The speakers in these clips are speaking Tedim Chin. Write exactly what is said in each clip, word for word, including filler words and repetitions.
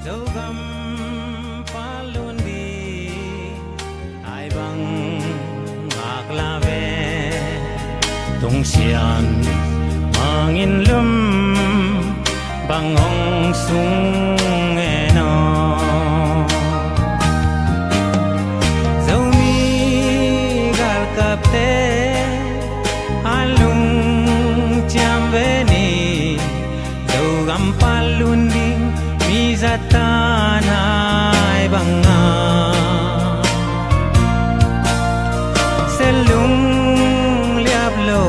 Zogam palun ding ai bang ngak la ve. Tungsian mangin lum bang hong sung e no. Zomi galkapte a lungciam ve ni. Zogam palun ding mi zatan ai bang a, selung liap lo.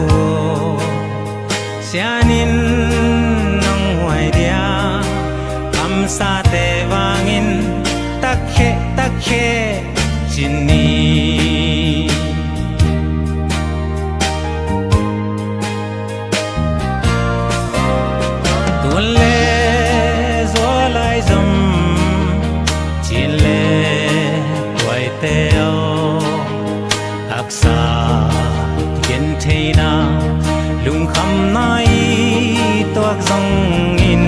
Sianin nong huai dia, kamsate vangin takkhe takkhe ci ni. Tun le zual ai zom, cin le tuaite aw, haksa gentheihna lungkhamna i tuak zongin,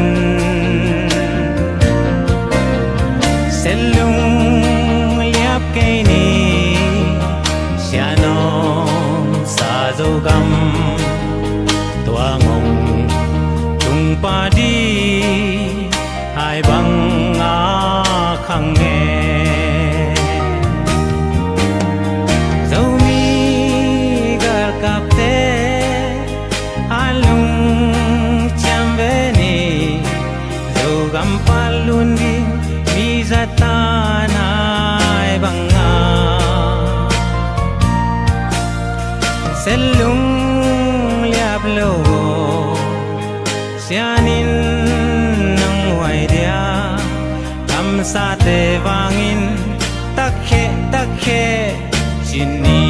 selung liap kei ni. Sianom sa Zogam tuang hong tung pah ding ai bang a khang e. Zomi galkapte a lungciam ve ni. Zogam palun ding mi zatan ai bang a, selung liap lo. Sianin nong huai dia, kamsate vangin takkhe takkhe ci ni.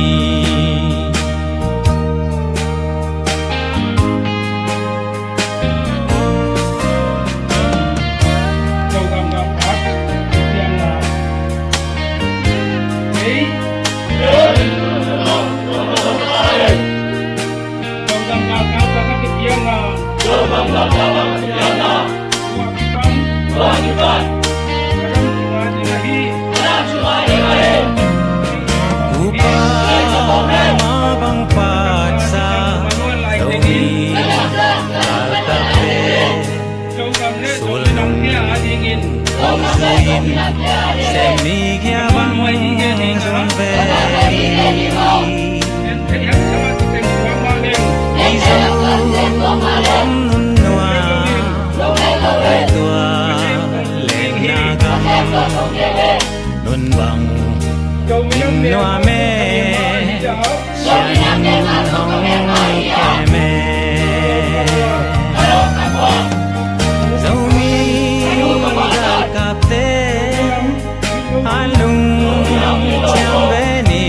Tupa ma bang patsa Zomi galkapte, sulung hong zuin, semi kia bang zang ve. Mizo om nun nua, tua leng na gam nun bang in nua me. Sianin hong kem e. Zomi galkapte a lungciam ve ni.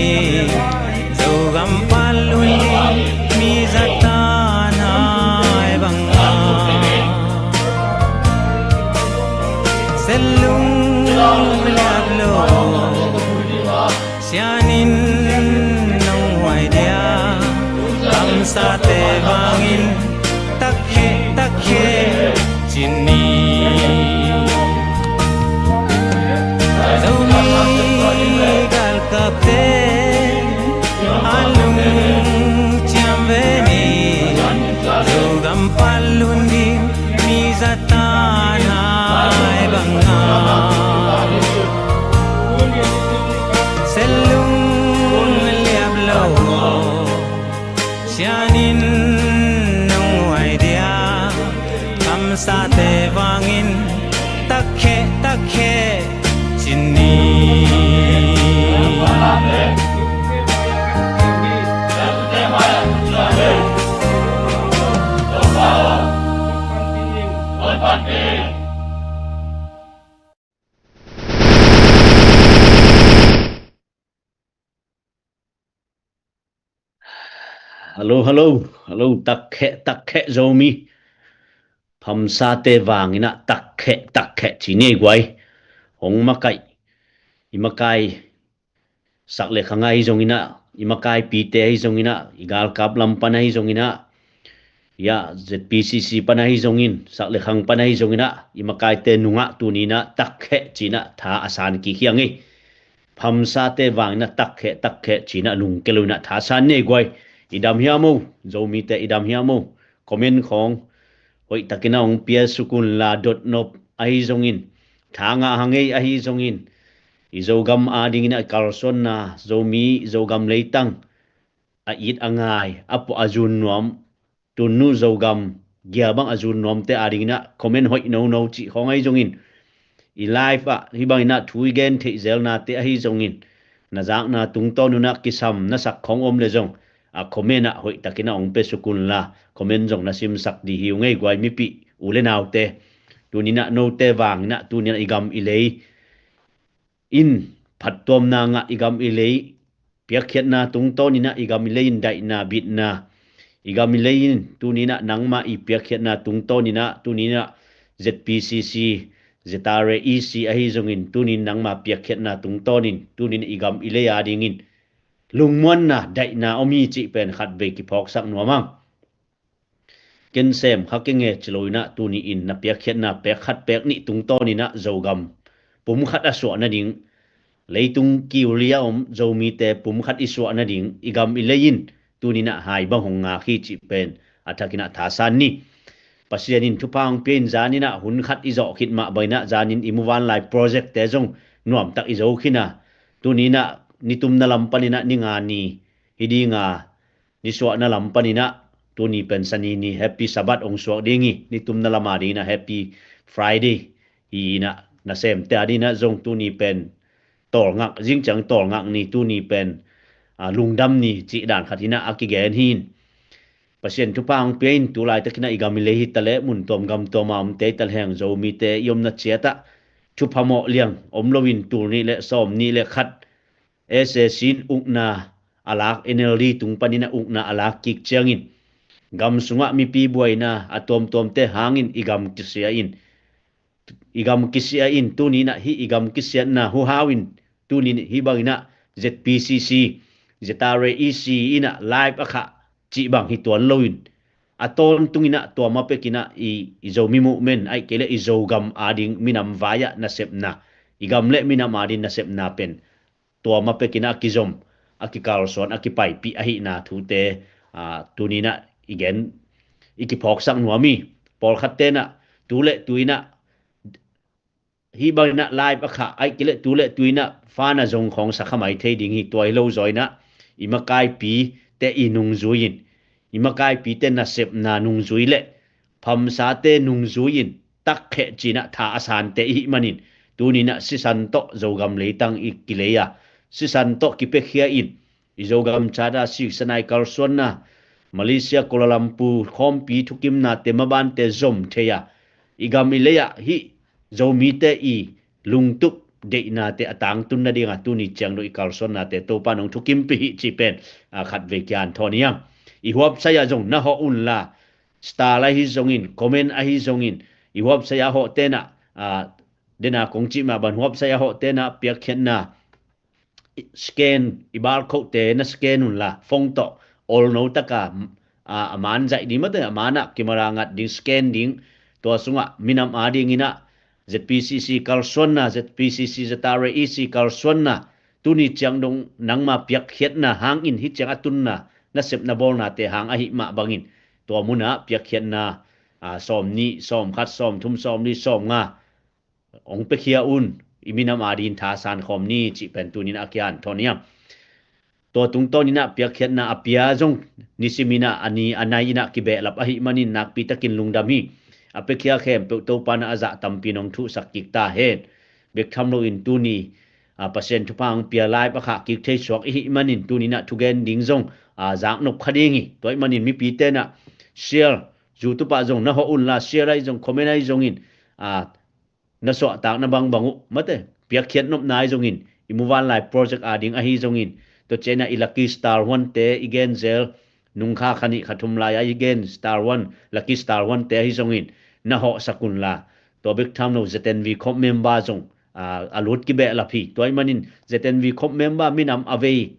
Zogam palun ding mi zatan ai bang a, selung liap lo. Sianin nong huai dia, kamsate vangin takkhe takkhe ci ni. Zomi galkapte a lungciam ve ni. Zogam palun ding mi zatan ai bang a, selung liap lo. Sianin nong huai dia, kamsate vangin takkhe takkhe ci ni. Hello, hello, hello, takkhe takkhe Zomi. Phamsate vangin ah takkhe takkhe ci ni ei guai. Hong makaih, i makai sak le khang ahi zongin ah, i makai pite ahi zongin ah, i galkap lam pan ahi zongin ah, Ia, Z P C C pan ahi zongin, sak le khang pan ahi zongin ah, i makaite nungah tuni in ah takheh ci-in ah tha a san kik hi ing ei. Phamsate vangin ah takheh, takheh ci-in ah lungke lo in ah tha san ni ei guai. I dam hiam o, Zomite i dam hiam o. Comment khawng hoihtakin ah hong pia suk un la, dot nop ahi zongin, tha ngah hang ei ahi zongin, i Zogam adingin ah i kalsuanna, Zomi, Zogam leitang a it a ngai, a puah a zun nuam, tunnu Zogam gia bang a zun nuamte adingin ah comment hoih nono cih khawng ahi zongin, i live ah hih bangin ah thu i gen theih zelnate ahi zongin, na zakna tungtawn un ah kisam na sak khawng om le zong, a comment ah hoihtakin ah hong pia suk un la, comment zong na simsak dih hi ung ei guai, mipih u le naute. Tuni in ah note vangin ah tuni in ah i gam i lei in phattuamna ngah, i gam i lei piakkhiatna tungtawn in ah i gam i lei in daihna, bitna, i gam i lei in tuni in ah nangmah i piakkhiatna tungtawn in ah, tuni in ah Z P C C, Z R A E C ahi zongin, tuni in nangmah piakkhiatna tungtawn in tuni in i gam i lei adingin lungmuanna, daihna om hi cih pen khatvei kiphawksak nuam ing. Ken sem kha kei nge ci lo in ah tuni in na piakkhiatna pek khat pek nih tungtawn in ah Zogam pum khat a suah nading, leitung kiu li a om Zomite pum khat i suah nading, i gam i lei in tuni in ah hai bang hong ngak hi cih pen a thakin ah tha san ni. Pasian in thupha hong pia in, zan in ah hun khat i zawh khit mah bang in ah zan in i muvanlai project-te zong nuamtak i zo khin a, tuni in ah nitumna lam panin ah ni nga ni, hi ding a, nisuahna lam panin ah tuni pen Sani ni, Happy Sabbath hong suak ding hi. Nitumna lam adingin ah Happy Friday hi in ah, nasemte adingin ah zong tuni pen tawlngak, zing ciang tawlngak ni, tuni pen, a, lungdam ni cih dan khat hi in ah a kigen hi in. Pasian thupha hong pia in, tu laitakin ah i gam i lei hi ta leh mun tuam gam tuam a omte hi ta lehang, Zomite i omna ciat ah thupha mawh liang om lo in, tul nih le sawm nih le khat S A C in ukna a lak, N L D tung panin ah ukna a lak kik ciangin, gam sungah mipi buaina a tuamtuamte hangin i gam kisia in, i gam kisia in, tuni in ah hih i gam kisiatna huhau in, tuni in hih bangin ah Z P C C, Z R A E C in ah live a khah cih bang hi tuan lo in, a tawntung in ah tua ma pekin ah i, i Zomi movement, ahih kei leh i Zogam ading minam vai ah nasepna, i gam le minam ading nasepna pen tua ma pekin ah a kizom, a kikalsuan, a kipaipih ahihna thute, a, tuni in ah i gen, i kiphawksak nuam hi. Pawlkhatte in ah tu le tu in ah, hih bangin ah live a khah, ahih kei leh tu le tu in ah fan a zong khawng sa kha mai thei ding hi. Tua hi lo zaw in ah i makaipite i nungzui in, i makaipite nasepna nungzui le phamsate nungzui in, takheh ci-in ah tha a sante i hih manin, tuni in ah sisan tawh Zogam leitang i kilei a, sisan tawh kipiakhia in, i Zogam Charter Sikh sanai kalsuanna, Malaysia Kuala Lumpur khawmpi thukimnate mabante zom thei a, i gam i lei ah hih Zomite i lungtup deihnate a tangtun nading a tuni ciang dong i kalsuannate Topa in hong thukimpih hi cih pen, a, khatvei kian thawn hi ing. I huapsai ah zong na hawh un la, star ahi zongin, comment ahi zongin, i huapsai a hawhte in ah, a, den a kong cih mah bang, huapsai a hawhte in ah piakkhiatna scan, i barcode-te na scan un la, phone tawh olno taka, a, a man zaih ding mate, a man ah camera ngat ding, scan ding, tua sungah minam adingin ah Z P C C kalsuanna, Z P C C, Z R A E C kalsuanna, tuni ciang dong nangma piakkhiatna hangin hih ciang a tunna nasepna bawlnate hang ahih mah bangin, tua munah piakkhiatna, a, sawm nih, sawm khat, sawm thum, sawm li, sawm nga hong piakhia un, i minam ading tha san khawm ni cih pen tuni in a kian thawn hi ing. Tua tungtawn in ah piakkhiatna a pia zong nisimin ah a ni a nai in ah kibehlap ahih manin nakpi takin lungdam hi. A piakhia khempeuh Topa in ah a zah tampi in hong thuhsak kik ta hen. Bek tham loin tuni, a, Pasian thupha hong pia live a khah kik thei suak i hih manin tuni in ah thugen ding zong, a, zaknop kha ding hi. Tua ahih manin mipite in ah share, YouTube ah zong na hawh un la, share ahi zong, comment ahi zongin, a, na suahtakna bangbang uh mate, piakkhiat nopna ahi zongin, i muvanlai project ading ahi zongin, tua ciang ah i Lucky Star One-te i gen zel, nung kha kha nih kha thum lai a i gen Star One, Lucky Star One-te ahi zongin na hawhsak un la. Tua bek tham lo Z N V khop member zong, a, a lut kibehlap hi. Tua ahih manin Z N V khop member minam a vei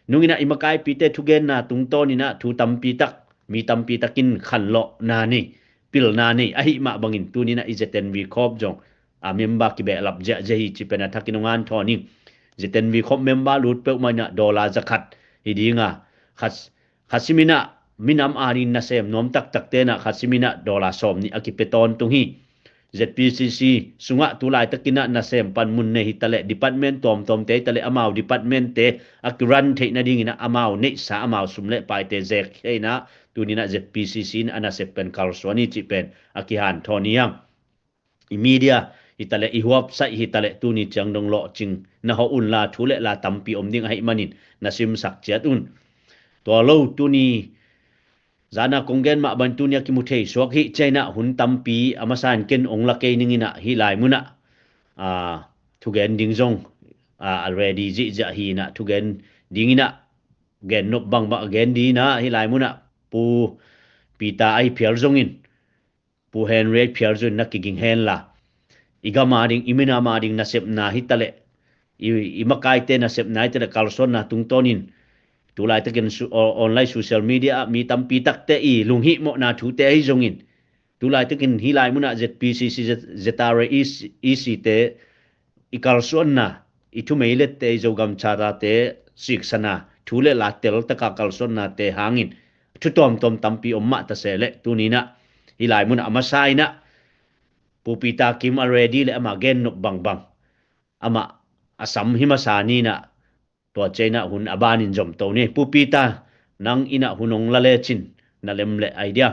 nung in ah i makaipite thugenna tungtawn in ah thu tampi tak mi tampi takin khanlawhna nei, pilna nei ahih mah bangin tuni-in ah i Z N V Corp zong a member kibehlap ziahziah hi cih pen a thakin hong hanthawn ing. Z N V Corp member lut peuhmah in ah dollar za khat hi ding a, khat, khat simin ah minam ading nasem nuam taktakte in ah khat simin ah dollar sawm nih a kipia tawntung hi. Z P C C sungah tu laitakin ah nasem panmun nei hi taleh department tuamtuamte hi taleh amau departmentte a kirun theih nadingin ah amau neihsa amau sum le paite zek hi in ah tuni-in ah Z P C C in a nasep pen kalsuan hi cih pen a kihanthawn hi hang. I media hi taleh i huapsaih hi taleh tuni ciang dong lawhcing na hawh unla thu le la tampi om ding ahih manin na simsak ciat un. Tua lo tuni zan a kong gen mah bang tuni a kimu thei suak hi ciangin ah hun tampi a masa in ken ong la kei ning in ah hih lai munah, ah, thugen ding zong, ah, a ready ziahziah hi in ah thugen ding in ah gen nop bangbang a gen ding in ah hih lai munah Pu Peter a hi phial zongin Pu Henry a hi phial zongin na kiging henla i gam ading i minam ading nasepna hi taleh i, i makaite nasepna hi taleh kalsuanna tungtawnin tu laitakin su-, o-, online social media ah mi tampi takte i lunghihmawhna thute ahi zongin tu laitakin hih lai munah Z P C C, Z-, Z R A E C te i kalsuanna, i thumeilette, i Zogam Charter-te siksana thu le la teltaka kalsuannate hangin thu tuamtuam tampi om mah ta se leh tuni-in ah hih lai munah a masa in ah Pu Peter Kim a ready le amah gen nop bangbang amah a sam hi masa ni in ah tua ciangin ah hun a banin zomto ni. Pu Peter, nang in ah hun ong la lecin na lem le idea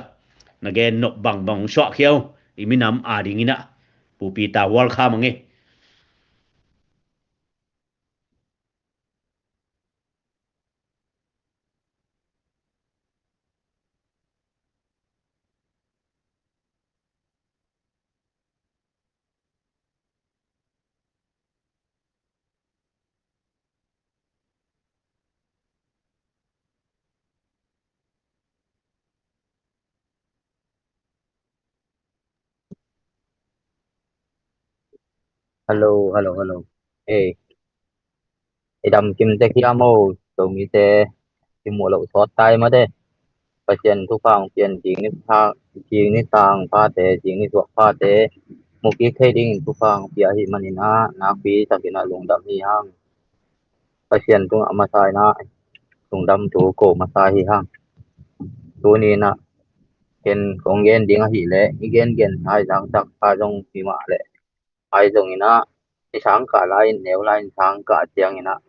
na gen nop bangbang ong suahkhia uh, i minam adingin ah. Pu Peter, welcome ing e. Hello, hello, hello. Ei, i dam kim tek hiam o, Zomite i muh loh sawt tai mate. Pasian thupha hong pia in, zing ni pha, zing ni sang phate, zing ni suak phate mu kik thei dingin thupha hong pia ahih manin ah nakpi takin ah lungdam hi hang. Pasian tungah a masa in ah lungdam thu ko masa hi hang. Tuni in ah ken kong gen ding ahih leh i gengen hai zangtak kha zong hi mah leh, ahi zongin ah i sangkah lai in, neu lai in sangkah ciangin ah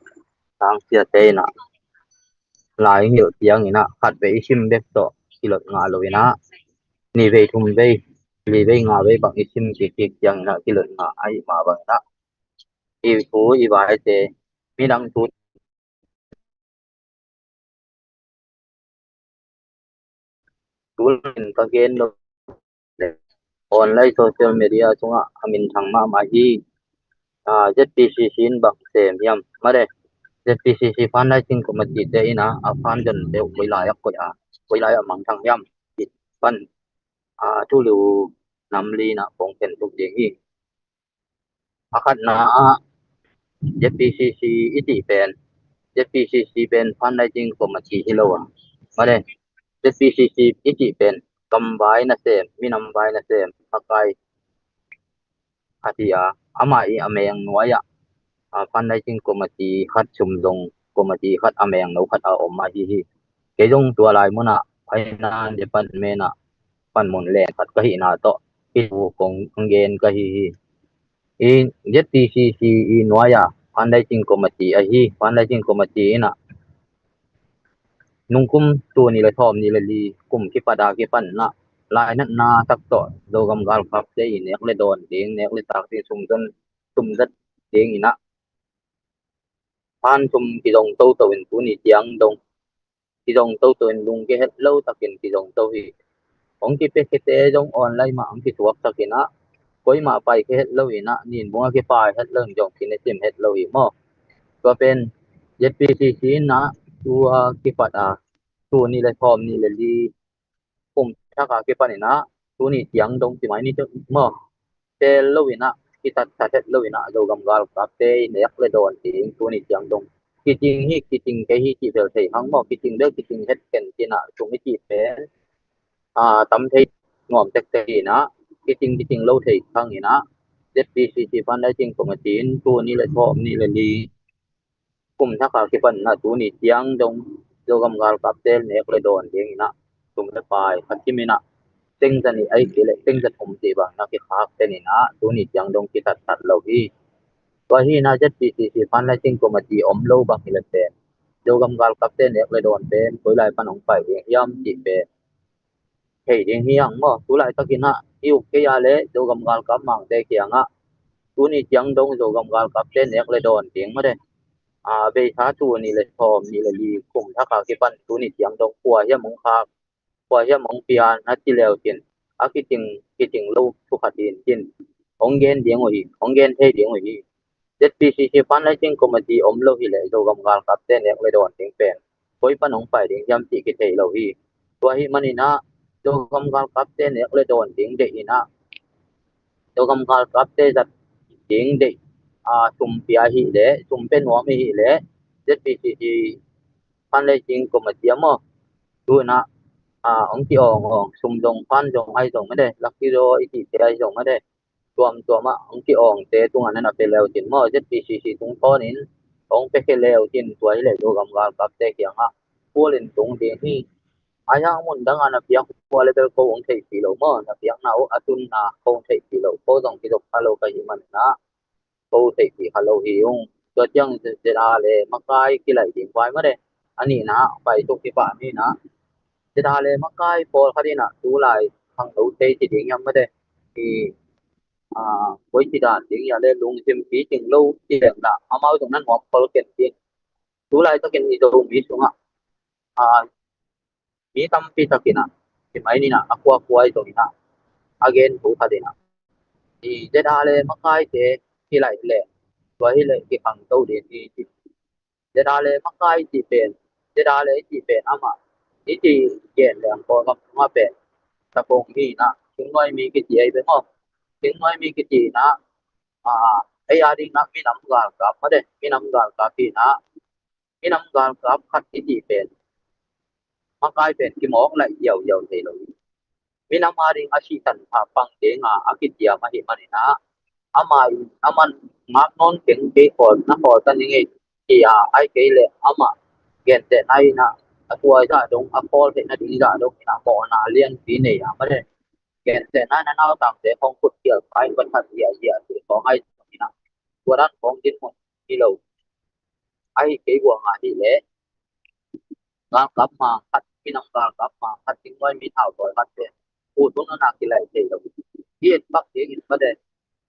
sangsiate in ah lai ngilh ciangin ah khatvei i sim bek tawh kilot ngah lo in ah nihvei, thumvei, livei, ngavei bang i sim kik kik ciangin ah kilot ngah ahih mah bangin ah i thu i vaite midang thu tu in ka gen lo. Online social media sungah a minthang mahmah hi. Ah, Z P C C in bang sem hiam? Mate, Z P C C fundraising committee te in ah a fund zon te uh koi lai ah koih a, koi lai ah mangthang hiam? It pan, ah, tu liu nam li in ah kong ken tuk ding hi. A khatna ah Z P C C i cih pen, Z P C C pen fundraising committee hi lo a. Mate, Z P C C i cih pen gamvai nasem, minamvai nasem, makai a ti a, amah i a meng nuai ah, a, fundraising committee khat, sum zong committee khat, a meng no khat a om ahi hi. Kei zong tua lai munah finance department ah panmun len khat ka hihna tawh hih thu kong gen ka hi hi. I Z P C C i nuai ah fundraising committee ahi, fundraising committee in ah nungkum tul nih le sawmnih le li kum kipat a kipan in ah lainatna tak tawh Zogam galkapte i nek le dawn ding, nek le tak ding, sum zon, sum zat ding in ah fund sum kizong toto in tuni ciang dong kizong toto in lungkia het lo takin kizong to hi. Hong kipia khiate zong online mah hong kisuak takin ah, koimah paikhia het lo in ah, ninbung a kipai het lo in zong kinesim het lo hi maw. Tua pen Z P C C in ah tua kipat a tul nih le sawmnih le li kum thak a kipan in ah tuni ciang dong ci mai ni maw, tel lo in ah, kitattat het lo in ah, Zogam galkapte i nek le dawn ding tuni ciang dong kicing hi, kicing kei hi cih bel thei hang maw, kicing bel kicing het ken ci-in ah sum i cih pen a tam thei nuam tektek hi-in ah, kicing kicing lo thei hang in ah, ZPCC Fundraising Committee in tul nih le sawm nih le li kum thak a kipan in ah tuni ciang dong Zogam galkapte nek le dawn dingin ah sum le pai khat kim in ah teng za nih ahih kei leh teng za thum cih bang in ah kikhak ten in ah tuni ciang dong kitattat lo hi. Tua hi-in ah ZPCC Fundraising Committee om lo bang hi leh pen Zogam galkapte nek le dawn pen koi lai pan hong pai ding hiam cih pen thei ding hi hang maw. Tulaitakin ah i uk kei a leh Zogam galkap mangte kiangah tuni ciang dong Zogam galkapte nek le dawn ding mah de, a beisa tul nih le sawm nih le li kum thak a kipan tuni ciang dong kua hiam hong khak, kua hiam hong pia na ci le uh cin, a kicing kicing lo thu khat hi-in cin hong gen ding uh hi, hong gen thei ding uh hi. ZPCC Fundraising Committee om lo hi leh Zogam galkapte nek le dawn ding pen koi pan hong pai ding hiam cih kithei lo hi. Tua ahih manin ah Zogam galkapte nek le dawn ding deih in ah, Zogam galkapte zat ding deih a sum pia hi leh, sum pia nuam hi leh ZPCC Fundraising Committee ah maw, tu-in ah a hong ki-awng awng sum zong pan zong ahi zong mah de, lucky draw i cihte ahi zong mah de, tuamtuam ah hong ki-awngte tungah na na pia le uh cin maw, ZPCC tungtawnin hong pia khia le uh cin, tua hi leh Zogam galkapte kiangah kul in tung ding hi. Ahi hang mun dang a na piak uh a leh bel ko hong theihpih lo maw, na piakna uh a tunna ko hong theihpih lo, ko zong kizop kha lo ka hih manin ah ko theihpih kha lo hi ung. Tua ciang ZRA le makai kilaih ding vai mah de, a nihna pai tuk hi pah mi-in ah ZRA le makai pawlkhat in ah tulai khangno thei ci ding hiam mah de, i a koi ci dan ding hiam leh lungsim kicing lo ci leng dah amau zong na nuam khol ken cin. Tulaitakin i Zomi sungah a mi tampi takin ah, ci mai ni-in ah, a kuakua i zong in ah, a gen thu khat in ah, i ZRA le makaite kilaih leh tua hi leh kikhangto ding hi ci. ZRA le makai i cih pen, ZRA le i cih pen amah i cih gen leng Kawlgam sungah pen Tapong hi-in ah, Singnuai mi kici ahi ve maw. Singnuai mi kici in ah, a, ei a ding ah minam galkap mah de, minam galkap hi-in ah, minam galkap khat i cih pen makai pen kimawk laih ziauziau thei lo hi. Minam a ding a sihtan pha pang ding a a kiciam ahih manin ah, amah in, amah in ngak nawn keng, kei khawl na khawl ta ning ei ci a, ahih kei leh amah gentehna in ah a tuai zah dong, a khawl theihna ding zah dong in ah mawhna lianpi nei a mah de, gentehna in a nautangte khawng khut khial pha in va that ziahziah cih khawng ahi zongin ah tua dan khawng dinmun hi lo. Ahih kei buang ahih leh galkap mang khat, minam galkap mang khat, Singnuai mi thau tawi khat pen ut hun a na kilaih thei lo. Hi et pak ding in mah de,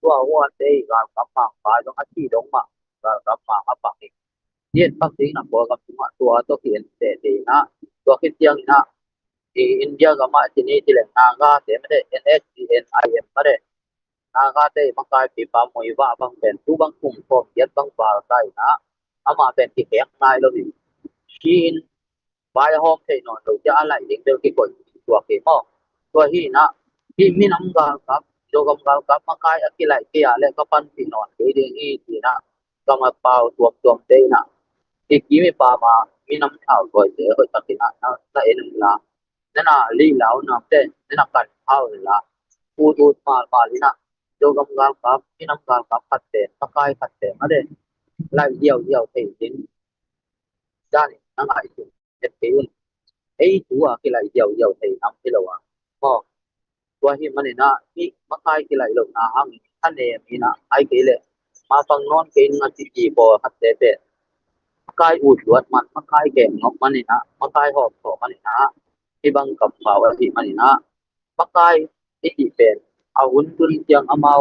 tua huante i galkap mang pai dong a ci dong mah galkap mang a pak hi. Hi et pak ding in a Kawlgam sungah tua tawh ki en teh ding in ah, tua khit ciangin ah i India gamah ci ni ci leng Nagate mah de, NSCN-IM mah de, Nagate i makaipipa Muivah bang pen tu bang kum sawm giat bang val ta in ah, amah pen kikhek nai lo hi. Ci-in vai a hawm thei nawn lo cia a laih ding bel kikoih tuak hi maw. Tua hi-in ah hih minam galkap, Zogam galkap makai a kilaih kei a leh ka panpih nawn kei ding hi ci-in ah gam a pau tuamtuamte in ah, i kim i pam a minam thau tawite hoihtakin ah na, na en un la, na na lih la un, namte na na kan pha un la, ut ut malmal in ah Zogam galkap, minam galkap khat pen, makai khat pen a de, laih ziauziau thei ding dan in na ngaihsun et kei un. Ei thu a kilaih ziauziau thei nam hi lo a maw. Tua ahih manin ah hih makai kilaih lohna hangin thanem in ah, ahih kei leh mapang nawn kei ning a ci ci pawlkhatte pen makai ut luat man, makai kem ngawp manin ah, makai hawm thawh manin ah, hih bang kampau ahih manin ah, makai i cih pen a hun tun ciang amau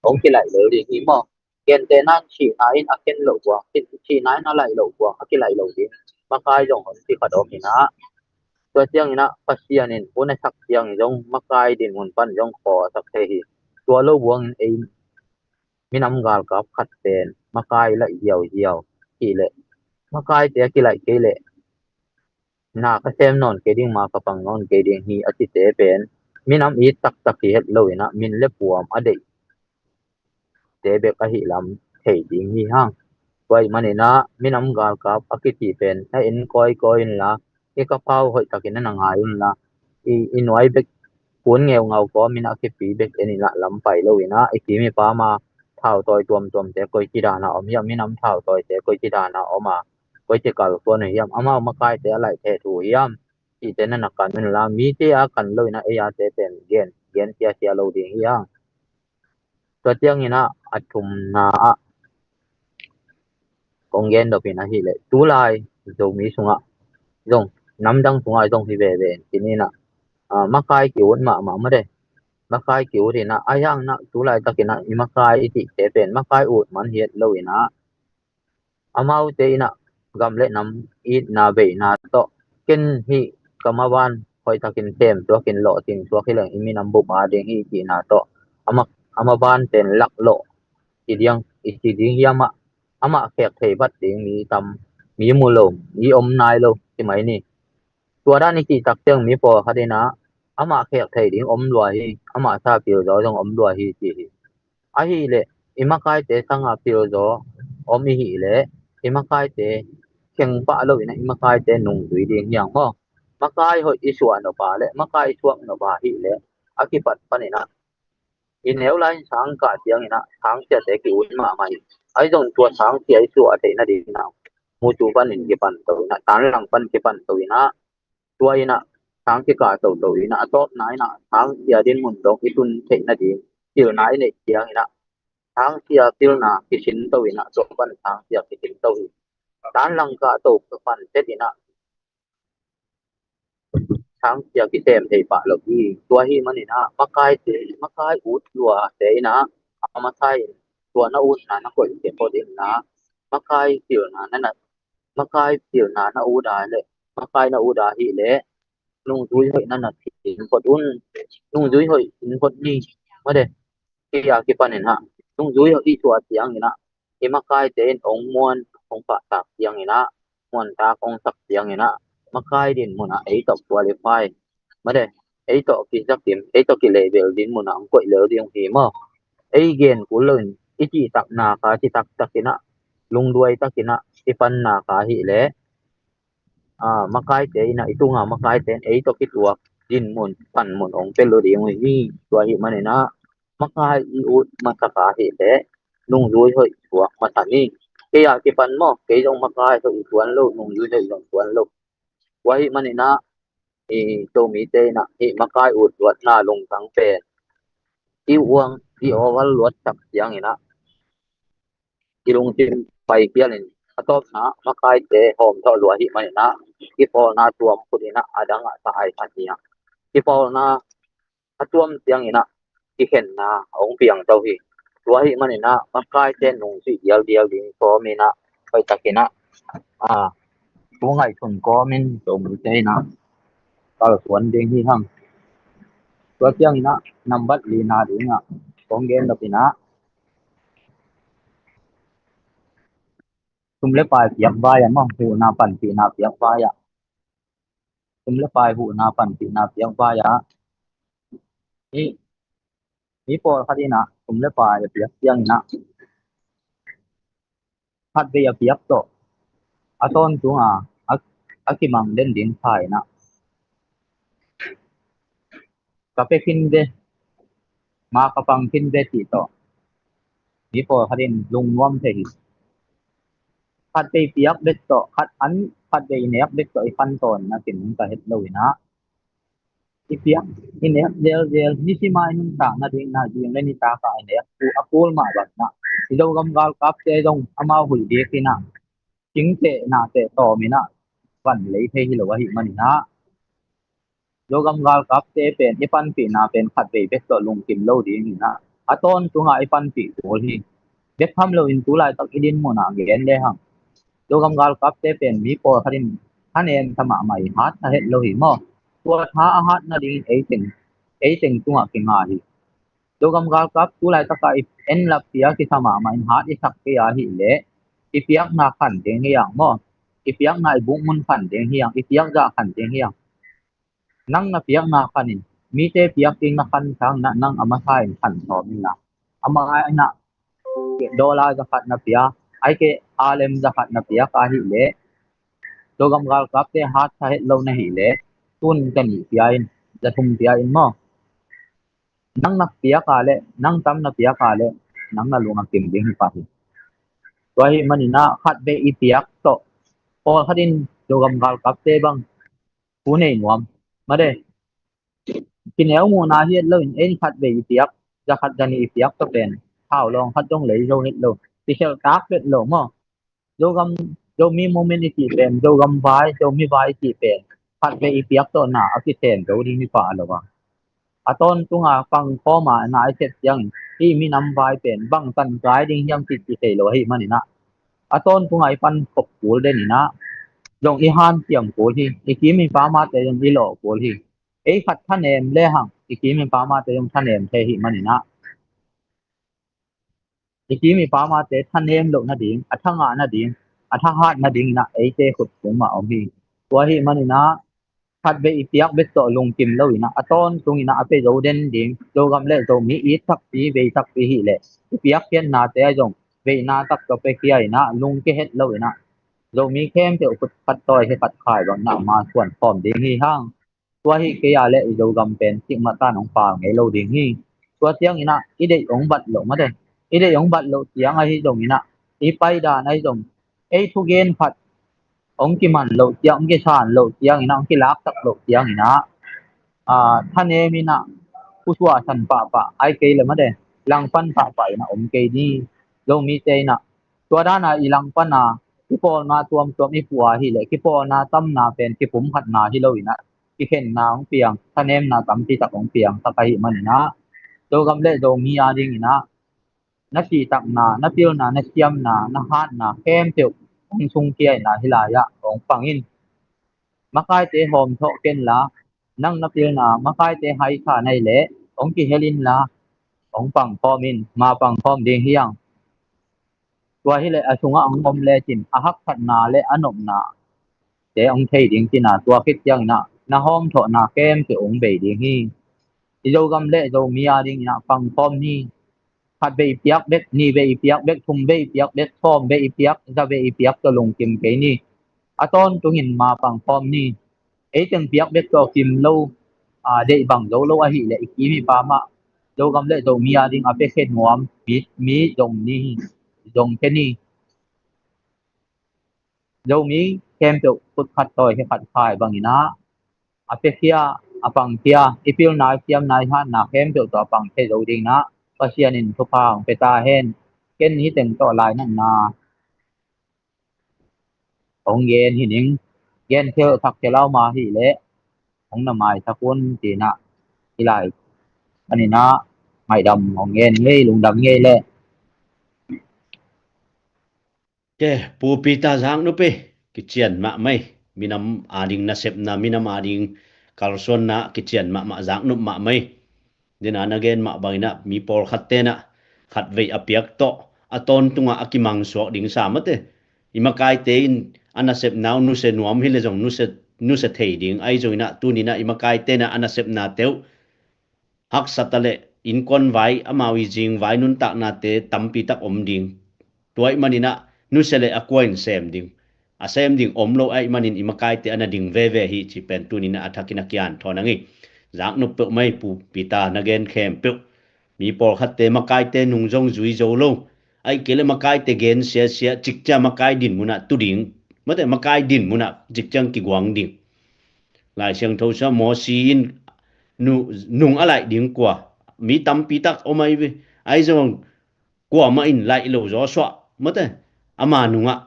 hong kilaih lel ding hi maw. Gentehna in sihna in a khen loh buang, sihna in a laih loh buang a kilaih lo ding makai zong hong ci khat om in ah, tua ciangin ah Pasian in hun a sak ciangin zong makai dinmun pan zong khawl a sak thei hi. Tua lo buangin ei minam galkap khat pen makai laih ziauziau hi leh, makaite a kilaih kei leh na ka sem nawn kei ding, ma ka pang nawn kei ding hi a cite pen minam it taktak hi het lo in ah, min le puam a deihte bek ahih lam thei ding hi hang. Tua ahih manin ah minam galkap a kici pen na en kawikawi inla, i ka pau hoih takin na na ngai unla, i, i nuai bek, kun ngeungau kawmin a kipi bek en inla lam pai lo inah, i kim i pam a thautawi tuamtuamte koici dan a om hiam, minam thautawite koici dan a om a, koici kalsuan uh hiam, amau makaite a laih thei thu hiam, cihte na na kan unla, mite a kan lo inah ei ate pen gen, gen siasia lo ding hi hang. Tua ciangin ah a thumna ah kong gen dopin ahileh, tulai Zomi sungah zong, namdang sungah zong hi veve in, kinin ah, ah, makai ki-ut mahmah made. Makai ki-ut inah, a hiang inah tulai takin ah i makai i cihte pen makai ut man hi et lo inah, amaute inah gam le nam itna veina tawh, ken hih ka maban hoih takin sem suakin lawhcing suak hi leng i minam bup a ding hi cihna tawh, ama, a maban pen lak lawh i diang, i ci ding hiam ah, amah khek thei vat ding mi tam, mi mu lo, mi om nai lo ci mai ni. Tua dan i cih tak ciang mi pawlkhat inah amah khek thei ding om lua hi, amah sa pilzaw zong om lua hi ci hi. Ahileh i makaite sanga pilzaw om i hih leh, i makaite kheng pah lo inah i makaite nungzui ding hi hang maw. Makai hoih i suah nop a le makai i suak nop a hih leh, a kipat pan inah i neu lai in sang kah ciang inah sangsiate ki-ut mahmah hi. Ahi zong tua sangsia i suah theih nading inah mutu panin kipan to inah, tanlang pan kipan to inah, tua inah sang kikah toto inah, a tawpna inah sangsia dinmun dong i tun theih nading pilna i neih ciang inah, sangsia pilna kisin to inah, tua pan sangsia kisin to hi. Tanlang kah to pan tet inah sangsia kisem thei pah lo hi. Tua ahih manin ah makaite, makai ut luate inah a masa in tua na utna na koih kei phot inla, makai pilna na, na, makai pilna na ut a le, makai na ut a hih leh, nungzui hoih na na sin phot un. Nungzui hoih sin phot ni. Made, kei a kipan inah nungzui hoih i suah ciang inah, i makaite in ong muan, ong pahtak ciang inah, muantak ong sak ciang inah, makai dinmun ah ei tawh qualify, made, ei tawh kizakim, ei tawh kilevel dinmun ah ong koih lel ding hi maw. Ei gen kul lo in i cihtakna ka ci taktak inah, lungduai tak inah i panna ka hih leh, ah, makaite inah, i tunga makaite in ei tawh kituak dinmun, panmun ong pia lo ding uh hi. Tua ahih manin ah makai i ut masak a hih leh, nungzui hoih suak masa ni. Kei a kipan maw, kei zong makai hoih suan lo, nungzui hoih zong suan lo. Tua ahih manin ah i Zomite inah i makai ut luatna lungtang pen i uang, i overload tak ciang inah i lungsim pai khial in, a tawpna makaite hawm thawh lua ahih manin ah kipawlna tuam phut inah a dang ah ta ai khat hi a, kipawlna a tuam ciang inah kikhenna a hong piang to hi. Tua ahih manin ah makaite nungzuih dialdial ding kawm inah, hoih tak inah, ah, thu ngaihsun kawmin Zomite inah kalsuan ding hi hang. Tua ciang inah nambat lina ding ah kong gen nop inah, sum le pai piak vai ah maw, huhna panpihna piak vai ah, sum le pai huhna panpihna piak vai ah, i, mi pawlkhat inah sum le pai a piak ciang inah, khatvei a piak tawh a tawntung a, a, a kimang den ding kha inah, ka pe khin ve, ma ka pang khin ve cih tawh mi pawlkhat in lungnuam thei hi. Khatvei piak bek tawh, khat an, khatvei i nek bek tawh i pan tawn na kinung ka het lo inah, i piak, i nek zelzel, nisim a i nuntak nading na, zing le nitak a i nek a kul mah bang inah, i Zogam galkapte zong amau huih bek inah, cingteh nahteh tawm inah van lei thei hi lo ahih manin ah, Zogam galkapte pen i panpihna pen khatvei bek tawh lungkim lo ding inah, a tawntung a i panpih kul hi. Bek tham loin tu laitak i dinmun ah gen le hang, Zogam galkapte pen mi pawlkhat in thanem tha mahmah hi, hat tha het lo hi maw. Tua tha a hat nadingin ei teng, ei teng tungah kinga hi. Zogam galkap tu laitak a i en lap pi a kisa mahmah in hat i sak kei a hih leh, i piakna khan ding hi hang maw. I piakna i bukmun khan ding hi hang, i piakzah khan ding hi hang. Nang na piakna khan in, mite piak ding na khan sang inah, nang a masa in khan sawm inla, a masa inah dollar za khat na pia, Ai ke alem za khat na piak ahih leh, Zogam galkapte hat tha het lo na hih leh, tun ka nih pia in, za thum pia in maw. Nang na piak a leh, nang tam na piak a leh, nang na lung a kim ding hi pah hi. Tua ahih manin ah khat vei i piak tawh, pawlkhat in Zogam galkapte bang thu nei nuam. Mate, kineu muhna hi het loin, ei in khat vei i piak, za khat za nih i piak tawh pen, thau lawng khat zong lei zo het lo, kikhelh tak het lo maw. Zogam, Zomi movement i cih pen, Zogam vai, Zomi vai i cih pen, khat vei i piak tawh na a kisem zo ding hi pah lo a. A tawntunga pangkhawm a na i sep ciangin, hih minam vai pen bang tan kai ding hiam cih i thei lo ahih manin ah, a tawntunga i pan khop kul den in ah, zong i hanciam kul hi, i kim i pamate zong i lawh kul hi. Ei khat thanem lehang, i kim i pamate zong thanem thei ahih manin ah, i kim i pamate thanem loh nading, a thangah nading, a thahat nading in ah eite khut sung mah om hi. Tua ahih manin ah, khat vei i piak bek tawh lungkim lo in ah, a tawntung in ah a pia zo den ding, Zogam le Zomi it takpi, vei takpi hih leh, i piakkhiatnate ah zong veina tak tawh piakhia in ah, lungkia het lo in ah, Zomi khempeuh khut khat tawi khe khat khai bang in ah, ma suan khawm ding hi hang. Tua hi kei a leh i Zogam pen cikmah tan hong pal ngei lo ding hi. Tua ciangin ah i deih hong bat loh mate, i deih hong bat loh ciang ahi zongin ah, i paidan ahi zong, ei thugen khat hong kiman loh ciang, hong kisan loh ciangin ah, hong kilaksak loh ciangin ah, aa, thanem in ah, khusuahsan pahpah, ai kei le mate, langpan pahpah in ah om kei ni. Zomite in ah tua dan a i langpan a, kipawlna tuamtuam i puah ahih leh, kipawlna tamna pen kipumkhatna hi lo in ah, kikhenna hong piang, thanemna tampi tak hong piang tak ahih manin ah, Zogam le Zomi a dingin ah, na cihtakna, na pilna, na siamna, na hatna khempeuh hong sungkia in ah, hih lai ah hong pang in. Makaite hawmthawh ken la, nang na pilna makaite haisa na hih leh, hong kihel in la, hong pangkhawm in, ma pangkhawm ding hi hang. Tua hi leh a sungah hong om lecin, a haksatna le a nopnate hong thei ding cin ah, tua khit ciangin ah na hawmthawhna khempeuh hong bei ding hi. I Zogam le Zomi a dingin ah pangkhawm ni. Khat vei piak bek, nih vei piak bek, thum vei piak bek, sawm vei piak, za vei piak tawh lungkim kei ni. A tawntungin ma pangkhawm ni. Ei teng piak bek tawh kim lo, aa, deih bang zo lo ahih leh, i kim i pam ah, Zogam le Zomi a ding a piakhia nuam mi, mi zong ni, zong khe ni. Zomi khempeuh khut khat tawi khe khat khai bangin ah, a piakhia, a pangkhia, i pilna, i siamna, i hatna khempeuh tawh a pangkhia zo dingin ah, Pasian in thupha hong pia ta hen. Ken hih teng tawh lainatna hong gen hi ning. Gen khel thak khel a om ahih leh, hong na maisak un, ci-in ah, hih lai panin ah, ngaihdam hong gen ngei, lungdam ngei leh. Ke, Pu Peter Zaknop e, kician mahmah hi. Minam a ding nasepna, minam a ding kalsuanna, kician mahmah, Zaknop mahmah hi. Dena na gen mah bangin ah, mi pawlkhatte in ah khat vei a piak tawh, a tawntungah a kimangsuak ding sa mate. I makaite in a nasepna uh nusia nuam hi leh zong nusia, nusia thei ding. Ahi zongin ah tuni-in ah i makaite in ah a nasepnate uh haksa ta leh, innkuan vai, amau i zing vai nuntaknate tampi tak om ding. Tua ahih manin ah nusia leh a kua in sem ding. A sem ding om lo ahih manin i makaite a na ding veve hi, cih pen tuni-in ah a thakin a kian thawn ang hi. Zaknop peuhmah hi Pu Peter, na gen khempeuh. Mi pawlkhatte makaite nung zong zui zo lo. Ahih kei leh makaite gen siasia, cikciang makai din munah tu ding. Mate, makai din munah cikciang kiguang ding. Lai Siangtho sungah Mosi in nu, nung a laih ding kua. Mi tampi tak om ahi ve. Ahi zong kuamah in laih lo Joshua. Mate, ama nungah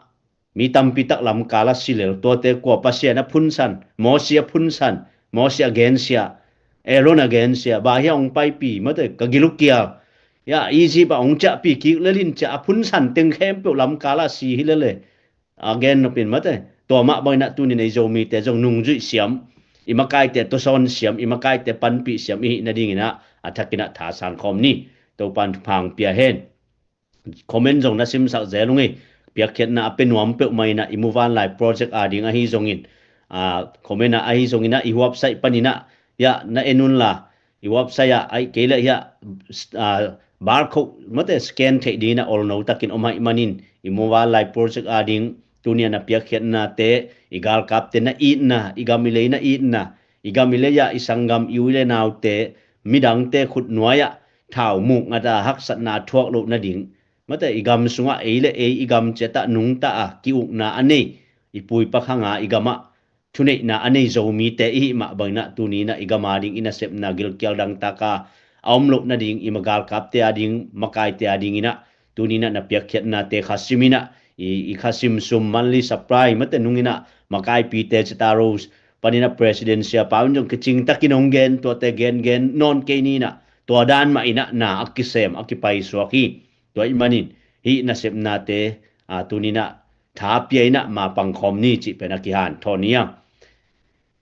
mi tampi tak lamkal ah si lel, tuate kua? Pasian a phunsan, Mosi a phunsan, Mosi a gensia, Aaron a gensia, bang hia hong paipih, mate, ka gil uh kial. Ya, Egypt ah hong ciahpih kik lel in, ci-a a phunsan teng khempeuh lamkal ah si hi lel e. A gen nop in, mate, tua mah bangin ah tuni-in ei Zomite zong nungzuih siam, i makaite tawsawn siam, i makaite panpih siam i hih nadingin ah a thakin ah thasan khawm ni. Topa'n thupha hong pia hen. Comment zong na simsak zel ung ei. Piakkhiatna a pia nuam peuhmah in ah, i muvanlai project a ding ahi zongin, a, comment ah ahi zongin ah, i website panin ah, ya, na en un la, i website ah, ahih kei leh hiah, ah, barcode mate scan theih dingin ah olno takin om ahih manin, i Mobile Life Project ading tuni a na piakkhiatnate, i galkapte na itna, i gam i lei na itna, i gam i lei ah i sanggam i u i le naute, midangte khutnuai ah thau muk ngat a haksatna thuak loh nading, mate i gam sungah ei le ei i gam ciatah nungta a ki-ukna a nei, i puipak hanga i gamah thuneihna a nei Zomite i hih mah bangin ah tuni in ah i gam ading i nasepna gilkial dangtak a a om loh nading, i ma galkapte ading, makaite adingin ah tuni in ah na piakkhiatnate khasim in ah, i, i khasim sum monthly supply mate nungin ah makaipite Zeta Rose panin ah president siapa un zong kicing takin hong gen, tuate gengen nawn kei ni in ah, tua dan mah in ah na a kisem a kipaisuak hi. Tua ahih manin hih nasepnate, ah, tuni in ah tha pia in ah ma pangkhawm ni cih pen a kihanthawn hi a.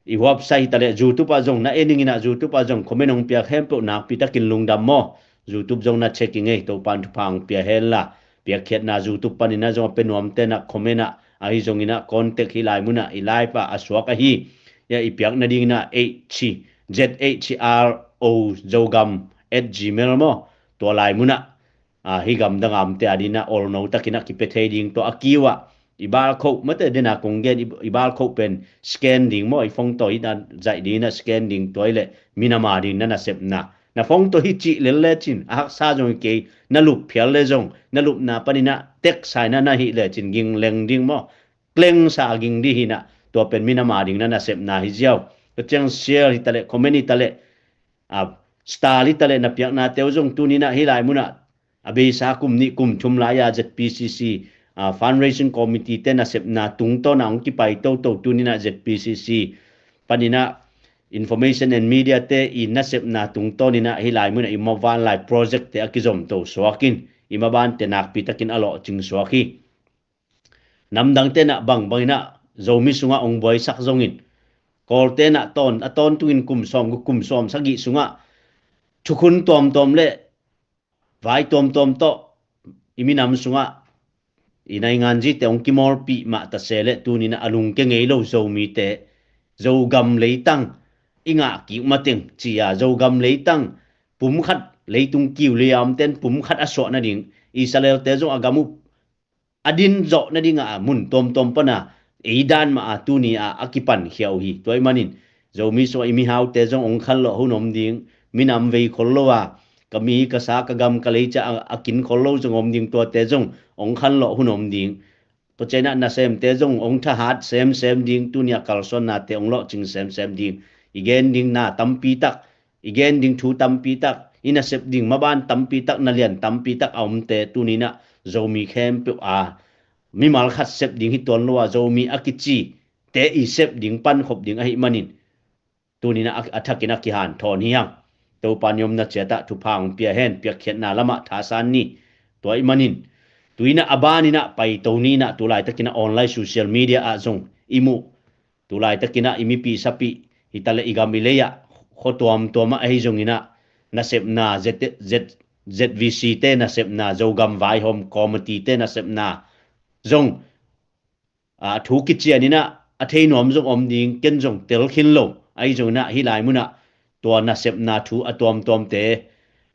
I website hi taleh YouTube ah zong na en ing in ah, YouTube ah zong comment hong piak khempeuh nakpi takin lungdam maw. YouTube zong na check ing ei, Topan thupha hong pia hen la. Piakkhiatna YouTube panin ah zong a pia nuamte na comment ah, ahi zongin ah contact hih lai mun ah i live ah a suak ahi. Ia i piak nadingin ah H Z H R O Zogam at gmail maw. Tua lai mun ah, ah, hih gamdang a omte ading ah olno takin ah kipia thei ding, tua a kiu ah i barcode mate den a kong gen, i, i barcode pen scan ding maw, i phone tawh hih dan zaih dingin ah scan ding, tua hi leh minam ading na nasepna. Na phone tawh hih cih lel lecin a haksa zong hi kei, na lup phial le zong na lupna panin ah tek sa in ah na hih lecin ging leng ding maw, klengsa a ging ding hi in ah, tua pen minam ading na nasepna hi ziau. Tua ciang share hi taleh, comment hi taleh, ah, star hi taleh na piaknate uh zong tuni in ah hih lai mun ah a beisa kum nih kum thum lai a Z P C C, ah, fundraising committee te nasepna tungtawn a hong kipai toto tuni in ah Z P C C panin ah information and media te i nasepna tungtawn in ah hih lai mun ah i Mobile Life Project te a kizom to suak in, i mabante nakpi takin a lawhcing suak hi. Namdangte in ah bangbang in ah Zomi sungah hong buaisak zongin, Kawlte in ah tawn, a tawntungin kum sawm, kum sawm sagih sungah thukhun tuamtuam le vai tuamtuam tawh i minam sungah i nainganzite hong kimawlpih mah ta se leh tuni in ah a lungke ngei lo Zomite, Zogam leitang i ngah kik mateng ci a, Zogam leitang pumkhat, leitung kiu liamten pumkhat a suah nading, Israelte zong a gam uh a din zawh nading a mun tuamtuam pana ei dan mah a tuni a a kipankhia uh hi. Tua ahih manin Zomi sungah i mihaute zong hong khanlawh hun om ding, minam vei khol lo a, ka mi, ka sa, ka gam, ka lei ciah a, a kin khol lo zong om ding, tuate zong hong khanlawh hun om ding. Tua ciang in ah nasemte zong hong thahat semsem ding, tuni a kalsuannate hong lawhcing semsem ding. I gen ding na tampi tak, i gen ding thu tampi tak, i nasep ding maban tampi tak, na lian tampi tak a omte tuni in ah Zomi khempeuh a mimal khat sep ding hi tuan lo a, Zomi a kici te i sep ding, pankhop ding ahih manin tuni in ah a, a thakin a kihanthawn hi hang. Topa ni omna ciatah thupha hong pia hen, piakkhiatna lamah thasan ni. Tua ahih manin tu in ah a ban in ah paito ni in ah, tu laitakin ah online social media ah zong i muh, tu laitakin ah i mipi sapi hi taleh i gam i lei ah khua tuamtuam ah ahi zongin ah nasepna Z, Z, Z V C te nasepna, Zogam Vaihawm Committee te nasepna zong, ah, thu kician in ah a thei nuam zong om ding, ken zong tel khin lo ahi zongin ah hih lai mun ah tua nasepna thu a tuamtuamte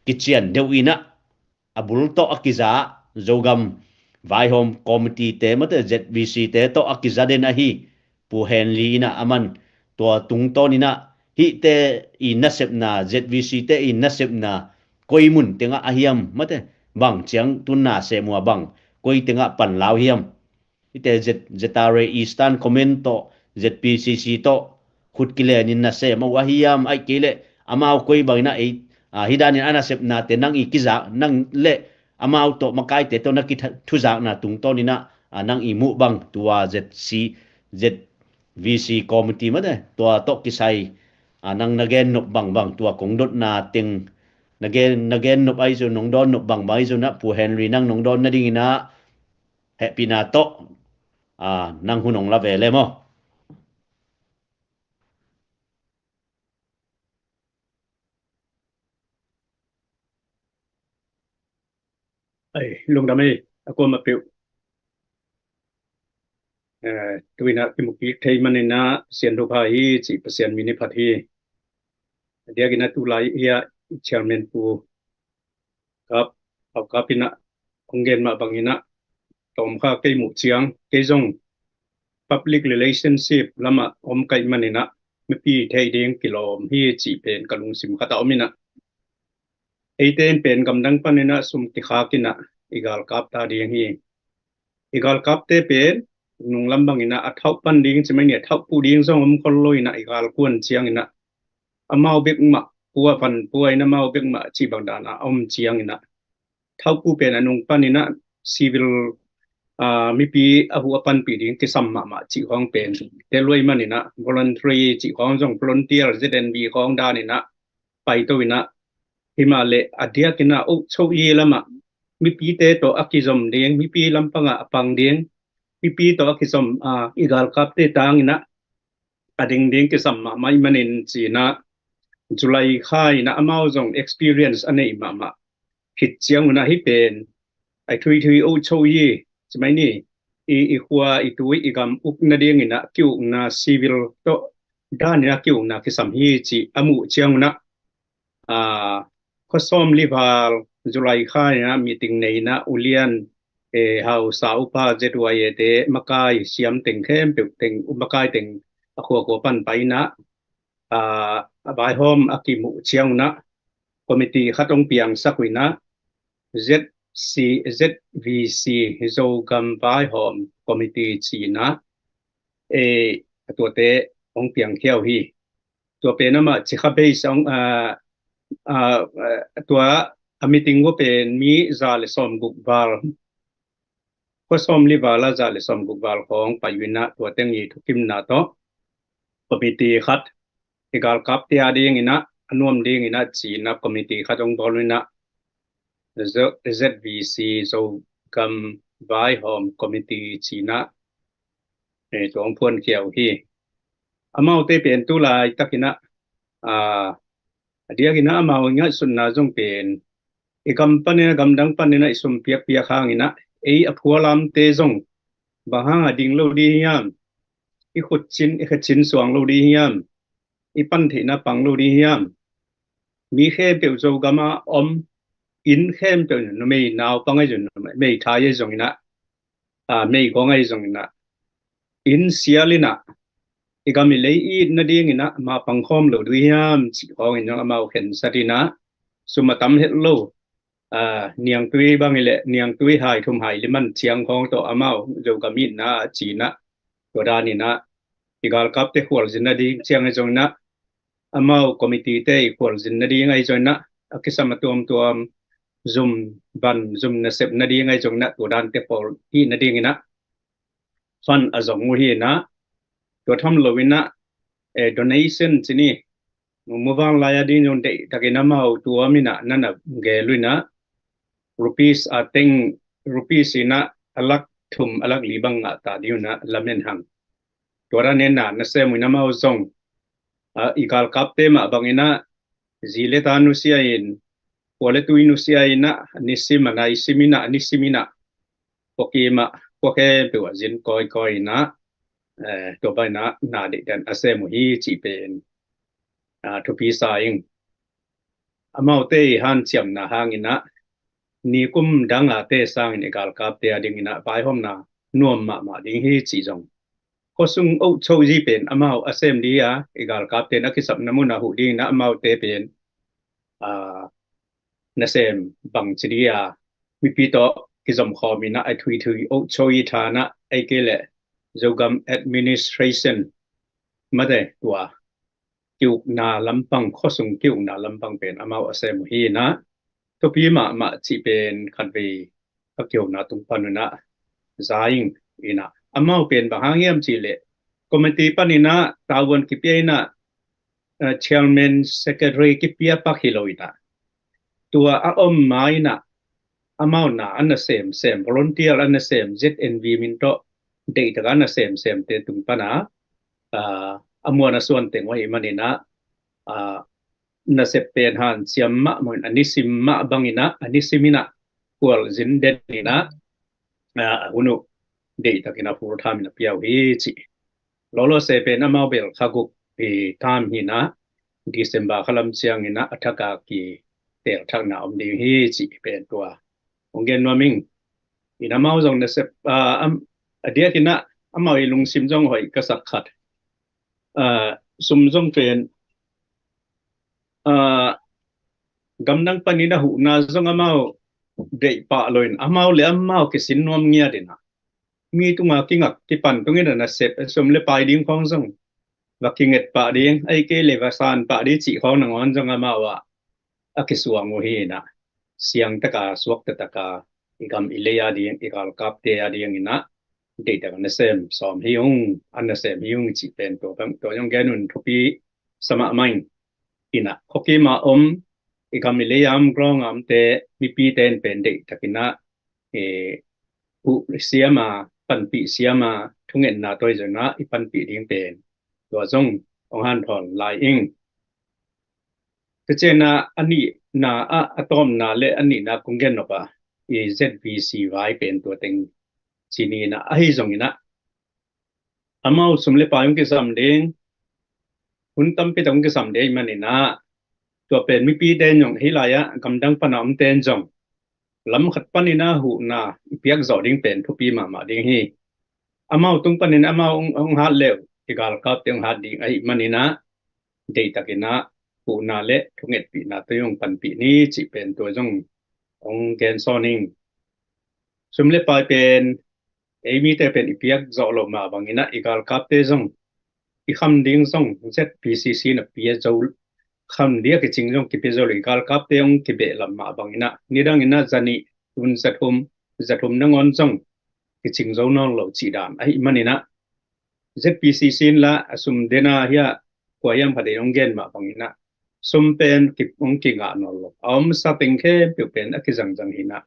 kician deuh in ah a bul tawh a kiza, Zogam Vaihawm Committee te mate Z V C te tawh a kiza den ahi Pu Henry in ah a man, tua tungtawn in ah hihte i nasepna, Z V C te i nasepna koi mun tengah a hiam mate, bang ciang tunna sem uh a, bang koi tengah panlau hiam. Hihte Z, Z R A Eastern Command tawh, Z P C C tawh khut kilenin nasem uh a hiam, ahih kei leh amau koi bangin ah ei, ah, hih danin a nasepnate nang i kizak, nang le amau tawh, makaite tawh na kithuzakna tungtawn in ah, ah, nang i muh bang tua Z C, Z V C committee mate, tua tawh kisai, ah, nang na gen nop bangbang, tua kong dotna teng na gen, na gen nop ahi zong, nong dawn nop bangbang ahi zong ah, Pu Henry nang nong dawn nadingin ah hehpihna tawh, ah, nang hun hong la ve le maw? Ei, lungdam ei, a kuamah peuh. Eh, tu in ah kimu kik thei manin ah Pasian thupha hi cih Pasian min i phat hi. A diakin a tulai hi a, i chairman pu Kap, Hau Kap in a hong gen mah bangin a, tawm kha kei muh ciang, kei zong public relationship lamah om ka hih manin a, mipi thei ding kilawm hi cih pen ka lungsim khat a om in a, eite in pen gamdang panin a sum kikhak in a, i galkapte a ding hi. I galkapte pen nunglam bangin a, a thauh pan ding ci mai ni, a thauh pu ding zong om khol lo in a, i galkuan ciangin a, amau bek mah pua, van pua in amau bek mah cih bang dan a om ciangin a, thauh pu pen a nung panin a, civil, ah, mipi a huh a panpih ding kisam mahmah cih khawng pen tel uh ahih manin a, voluntary cih khawng zong, volunteer, Z N V khawng danin a paito in a, himahleh a diakin a, oh, cho i lamah mipite tawh a kizom ding, mipi lampangah a pang ding, mipi tawh a kizom, ah, i galkapte tangin a, a ding ding kisam mahmah ahih manin ci in a, July kha in a amau zong experience a neih mahmah khit ciangun a, hih pen a thuithui, oh, cho i ci mai ni, i, i khua, i tui, i gam uk nadingin a ki-ukna, civil tawh danin a ki-ukna kisam hi cih a muh ciangun a, ah, khuasawm li val July kha in a meeting nei in a, ulian, eh, hausa, upa, Z Y A te, makai siam teng khempeuh teng, makai teng a khuakhua pan pai in a, ah, a vaihawm a kimuh ciangun a, committee khat hong piangsak uh in a, Z C, Z V C, Zogam Vaihawm Committee ci in a, eh, a tuate hong piangkhia uh hi. Tua pen amah Cikha base hong, ah, ah, ah, tua a meeting uh pen mi za le sawmguk val, khuasawm li val a za le sawmguk val khawng pai uh in a, tua teng i thukimna tawh committee khat, i galkapte a dingin a, a nuam dingin a ci in a committee khat hong bawl uh in a, Z-, Z V C, Zogam Vaihawm Committee ci in a, eh, tua hong phuankhia uh hi. Amaute pen tu laitakin a, ah, a diakin a amau i ngaihsutna zong pen, i gam panin a, gamdang panin a i sum piakpiak hangin a, ei a phualamte zong bang hang a ding lo ding hiam, i khutcin, i khacin suang lo ding hiam, i pantheihna pang lo ding hiam, mi khempeuh Zogam a om, inn khempeuh, numei naupang ahi zong, numei thai ahi zongin a, ah, meigong ahi zongin a, inn sial in a, i gam i lei it nadingin a, ma pangkhawm lo ding hiam cih khawngin zong amau khensat in a, sum a tam het lo, ah, niangtui bang hi leh, niangtui hai thum hai li man ciang khawng tawh amau Zogam itna a ci in a, tua danin a, i galkapte khualzin nading ciang ahi zongin a, amau committee te i khualzin nading ahi zongin a, a kisam a tuamtuam, zum van, zum nasep nading ahi zongin a, tua dante khual hi nadingin a, fund a zong uh hi in a, tua tham lo in a, eh, donation ci ni, muvanlai a ding zong deihtakin amau tuam in a, na na gel uh in a, rupees a teng, rupees in a, a lak thum, a lak li bang ngah ta ding uh in a, lamen hang. Tua dan in a, nasem uh in amau zong, ah, i galkapte mah bangin a, zi le ta nusia in, khua le tui nusia in a, nisim a naisim in a, nisim in a, khua kim a, khua khempeuh a zin kawikawi in a, eh, tua bangin a, na deih dan a sem uh hi cih pen, ah, thupi sa ing. Amaute i hanciamna hangin a, nikum dang a te sangin i galkapte a dingin a, vaihawmna nuam mahmah ding hi cih zong. Khuasung oh cho zi pen amau a sem ding a, i galkapte in a kisapna mun a huh dingin a, amaute pen, ah, nasem bangci ding a, mipi tawh kizom khawm in a, a thuithui oh cho i than a, ei kei leh Zogam administration mate tua ki-ukna lampang, khuasung ki-ukna lampang pen amau a sem uh hi in a, thupi mahmah cih pen khatvei ka kihona tung pan un a za ing in a, amau pen bang hang hiam cih leh committee panin a tavuan kipia in a, eh, chairman, secretary kipia pak hi lo in a, tua a om ma in a, amau na a na sem sem, volunteer a na sem, Z N V min tawh deihtak a na sem semte tung pan a, ah, a muan a suan teng uh ahih manin a, ah, nasep pen hanciam mahmah in a, nisim mah bangin a, a nisim in a khualzin den in a, ah, a hun uh deihtakin a full time in a pia uh hi cih. Lawlawse pen amau bel kha guk i tam hi in a, December kha lam ciangin ah a thak a kitelthakna om ding hi cih pen tua hong gen nuam ing. In amau zong nasep, ah, am, a diakin ah amau i lungsim zong hoih ka sak khat. Ah, sum zong pen, ah, gamdang panin a huhna zong amau deih pah lo in amau le amau kisin nuam ngiat in ah mi tunga kingak kipan tungin a nasep sum le pai ding khong zong va kinget pah ding, ahih kei le va san pah ding cih khong nangawn zong amau ah a kisuang uh hi in ah, siang taka suak taka i gam i lei a ding, i galkapte a dingin ah deihtak a nasem sawm hi ung, a nasem hi ung cih pen tua bang tua zong gen un thupi sa mahmah ing. In ah khuakim a om, i gam i lei a om, grawng a omte, mipite in pen deihtakin ah, eh, huh siam a, panpih siam a, thungetna tawh i zon ah i panpih ding pen tua zong hong hanthawn lai ing. Tua ciangin ah a nihna ah, a tawpna le a nihna kong gen nop ah, i Z V C vai pen tua teng ci ni in ah, ahi zongin ah amau sum le pai hong kisam ding, hun tampi tak hong kisam ding ahih manin ah, tua pen mipite in zong hih lai ah gamdang pan a omte in zong lam khat panin ah huhna i piak zawh ding pen thupi mahmah ding hi. Amau tung panin amau hong, hong hat le uh i galkapte hong hat ding ahih manin ah, deihtakin ah huhna le thungetpihna tawh hong panpih ni cih pen tua zong hong gen sawn ing. Sum le pai pen ei mite pen i piak zawh loh mah bangin ah i galkapte zong i kham ding zong Z P C C in a pia zo, kham ding a kicing zong kipia zo lo, i galkapte hong kibeh lam mah bangin ah nidangin ah zanih, tun zathum, zathum nangawn zong kicing zo nawn lo cih dan ahih manin ah, Z P C C in la a sum dena hi a, kua hiam khat in hong gen mah bangin ah sum pen ki, hong kingah nawn lo, a omsa teng khempeuh pen a kizangzang hi in ah,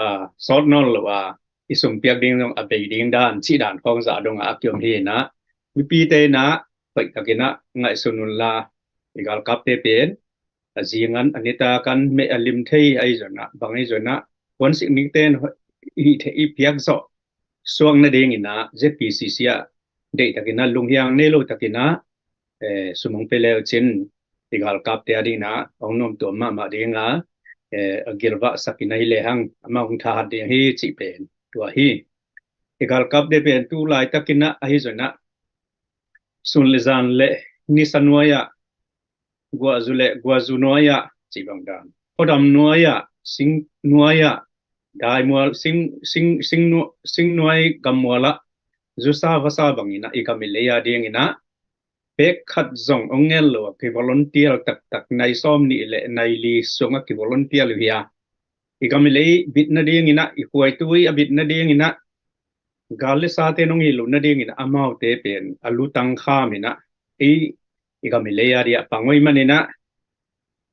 a, sawt nawn lo a, i sum piak ding zong a bei ding dan cih dan khong zah dong a a kiom hi in ah, mipite in ah hoihtakin ah ngaihsun un la, i galkapte pen a zingan a nitak an meh a lim thei ahi zon ah, bang ahi zon ah, puansik nikte in hoih, i, i piak zawh suak nadingin ah Z P C C ah deihtakin ah lunghiang nei lo takin ah, eh, sum hong pia le uh cin i galkapte a dingin ah hong nuamtuam mahmah ding a, eh, a gilvahsak in ahi lehang amah hong thahat ding hi cih pen tua hi. I galkapte pen tu laitakin ah ahi zon ah sun le zan le nisa nuai ah, guahzu le guahzu nuai ah cih bang dan, khuadam nuai ah, sing nuai ah, daimual, sing, sing, sing, nu, sing nuai gammual ah zusa vasa bangin ah i gam i lei a dingin ah pek khat zong hong ngen lo a kivolunteer taktak, nai sawm nih le nai li sung a kivolunteer lo hi a, i gam i lei bit nadingin ah, i khuaitui a bit nadingin ah, gal le sate nong hi lo nadingin ah amaute pen a lutang kham in ah, i, i gam i lei a ding ah pang uh ahih manin ah,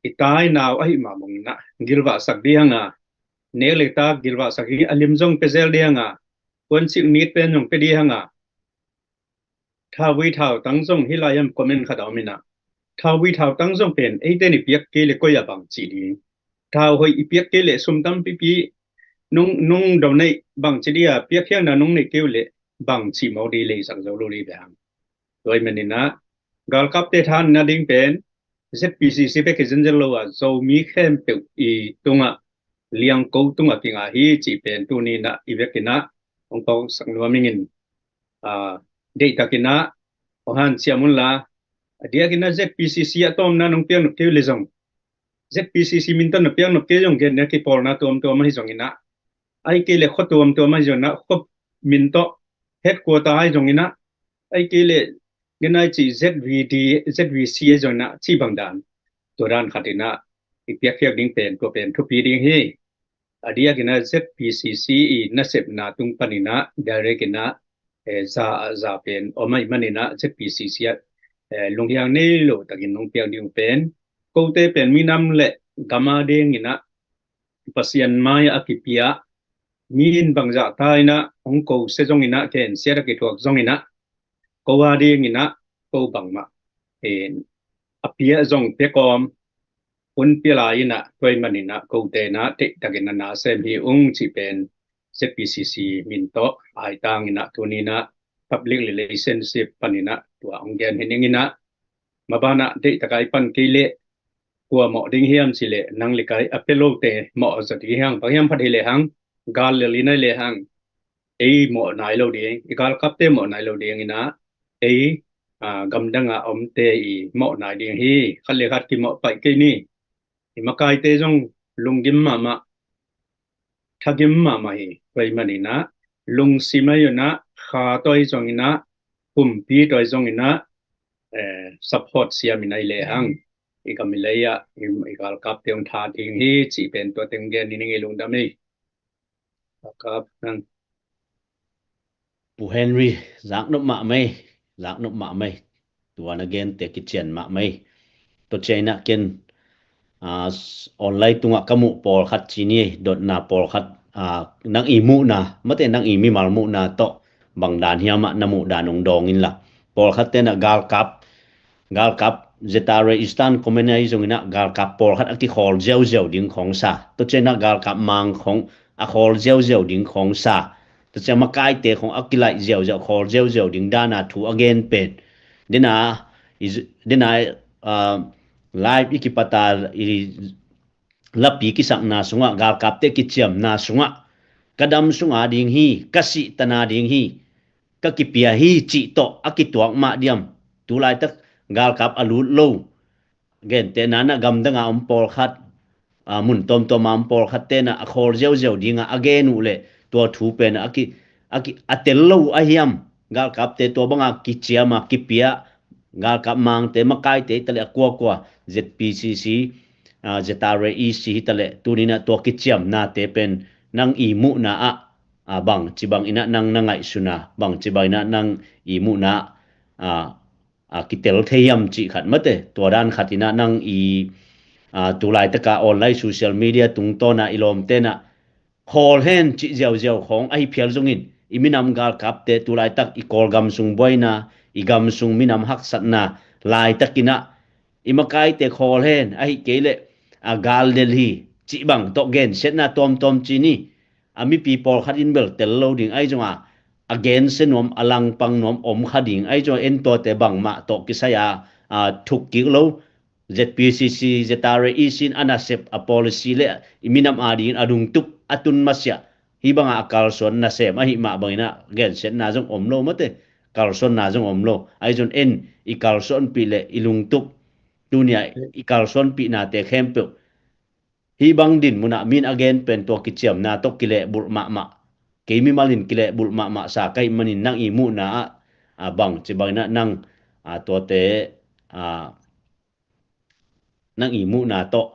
i tai nau ahih mah bangin ah gilvahsak ding a, nek le tak gilvahsak ding a, lim zong pia zel ding a, puansik nik pen zong pia ding a, thauvui thautang zong hih lai ah comment khat a om in ah, thauvui thautang zong pen eite in i piak kei le koi a bang ci ding, thau hoih i piak kei le sum tampipi nong, nong donate bang ci ding a, piakkhiatna nong neih kei uh le bang ci mawk ding, leisak zo lo ding bang. Tua ahih manin ah galkapte thahatna ding pen Z P C C bek hi zenzen lo a, Zomi khempeuh i tungah liangko tungah kingah hi cih pen tuni in ah i vekin ah hong phawksak nuam ing in, ah, deihtakin ah hong hanciam un la, a diakin ah Z P C C a tawpna nong piak nop kei uh le zong, Z P C C min tawh na piak nop kei zong, gen na kipawlna tuamtuam ahi zongin ah, ahih kei le khua tuamtuam ahi zongin ah khua min tawh, headquarter ahi zongin ah, ahih kei le gen ai cih Z V D, Z V C ahi zongin ah cih bang dan, tua dan khat in ah i piakkhiat ding pen tua pen thupi ding hi. A diakin ah Z P C C i nasepna tung panin ah direct in ah, eh, za, za pen om ahih manin ah Z P C C ah, eh, lunghiang nei lo takin nong piak ding uh pen, kote pen minam le gam a dingin ah Pasian mai ah a kipia, mi in bangzah ta in ah hong ko se zongin ah, khensiat a kithuak zongin ah, ko a dingin ah ko bangmah, eh, a pia zong pia kawm hun pia lai in ah, tua ahih manin ah kote in ah deihtakin ah na sem hi ung cih pen Z P C C min tawh aitang in ah tuni in ah public relationship panin ah tua hong gen hi ning in ah, Mabanah deihtaka i pan kei leh kua mawh ding hiam cileh nang le kei a pia lote mawh a zaw ding hiang. Bang hiam phat hi lehang, gal lel i nai lehang, ei mawh nai lo ding, i galkapte mawh nai lo ding inah, ei gamdanga omte i mawh nai ding hi. Khat le khat kimawh paih kei ni. I makaite zong lunggim mahmah, thagim mahmah hi. Tua ahih maninah lungsim ahi unah, kha tawh ahi zonginah, pumpi tawh ahi zonginah, support siam inah i lehang, i gam i lei ah i galkapte hong tha ding hi cih pen tua teng gen ni. Ning i lungdam hi. Galkap nang Pu Henry, zaknop mahmah ei, zaknop mahmah ei. Tua na gente kician mahmah ei. Tua cianginah ken online tungah ka muh pawlkhat ci ni ei, dotna pawlkhat, nang i muhna, mate nang i mimal muhna tawh bang dan hiamah na muh dan hong dawng inla. Pawlkhat tenah galkap galkap, Zeta Re Eastern Command ahi zonginah galkap pawlkhat a kikhawl ziauziau ding khawng sa. Tua cianginah galkap mang khawng a khawl ziauziau ding khawng sa. Tua ciang makaite khawng a kilaih ziauziau, khawl ziauziau ding dana thu a gen pen. Dena, dena live i kipata i lapi kisakna sungah, galkapte kiciamna sungah, ka dam sunga ding hi, ka sihtana ding hi, ka kipia hi cih tawh a kituak mah diam? Tulaitak galkap a lut lo, gentehna na gamdanga om pawlkhat, mun tawmtawma om pawlkhat tenah a khawl ziauziau dinga a gen uh leh tua thu pen a ki, a ki, a tel lo uh a hiam? Galkapte tua banga kiciama kipia, galkap mangte makaite hitaleh a kuakua, Z P C C, Zeta Re East hitaleh tuninah tua kiciamnate pen nang i muhna ah bangci banginah nang na ngaihsuna, bangci banginah nang i muhna ah a kitel thei hiam cih khat mate. Tua dan khatinah nang i tulaitaka online social media tungtawna i lawmtenah khawl hen cih ziauziau khawng ahi phial zongin, i minam galkapte tulaitak i Kawlgam sung buaina, i gam sung minam haksatna laitakinah i makaite khawl hen, ahi kei leh a gal lel hi cih bang tawh gensiatna tuamtuam ci ni. A mipi pawlkhat in bel tel lo ding ahi zonga, a gensia nuam, a langpang nuam om kha ding ahi zonga, en tuate bangmah tawh kisai-a thuk kik lo. Z P C C, Zeta Re East in a nasep, a policy le i minam adingin a lungtup a tun masiah, hih banga a kalsuan nasem ahih mah banginah gensiatna zong om lo mate, kalsuanna zong om lo. Ahi zong en i kalsuanpih le i lungtup, tunia i kalsuanpihnate khempeuh hih bang din munah min a gen pen tua kiciamna tawh kilehbulh mahmah, kei mimalin kilehbulh mahmah sa ka hih manin nang i muhna ah bangci banginah nang tuate nang i muhna tawh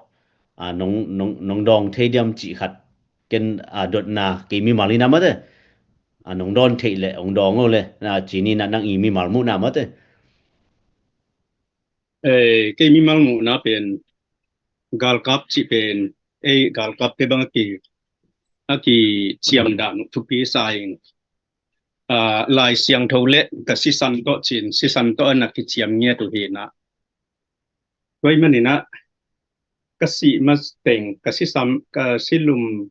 nong, nong, nong dawng thei diam cih khat ken dotna kei mimal inah mate, nong dawn theih leh hong dawng o le, ci ninah nang i mimal muhna mate. Kei mimal muhna pen galkap cih pen ei galkapte bang a ki, a kiciam dan uh thupi sa ing. Lai Siangtho le ka sisan tawh cin, sisan tawh a na kiciam ngiat uh hinah. Tua ahih maninah ka sih mateng, ka sisam, ka silum,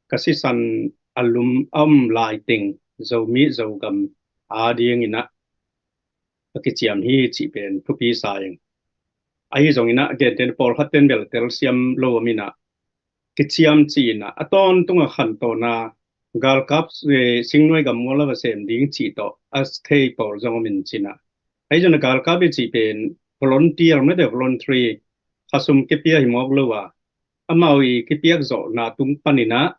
ka sisan a lum a om laiteng Zomi Zogam adinginah a kiciam hi cih pen thupi sa ing. Ahi zonginah gentehna pawlkhat ten bel telsiam lo om inah, kiciam ci inah a tawntunga khantawna galkap singnuai gammual a va sem ding cih tawh a thei pawl zong om in cinah. Ahi zonginah galkap i cih pen volunteer mate, voluntary, khasum kipia hi mawk lo a, amau i kipiak zawhna tung paninah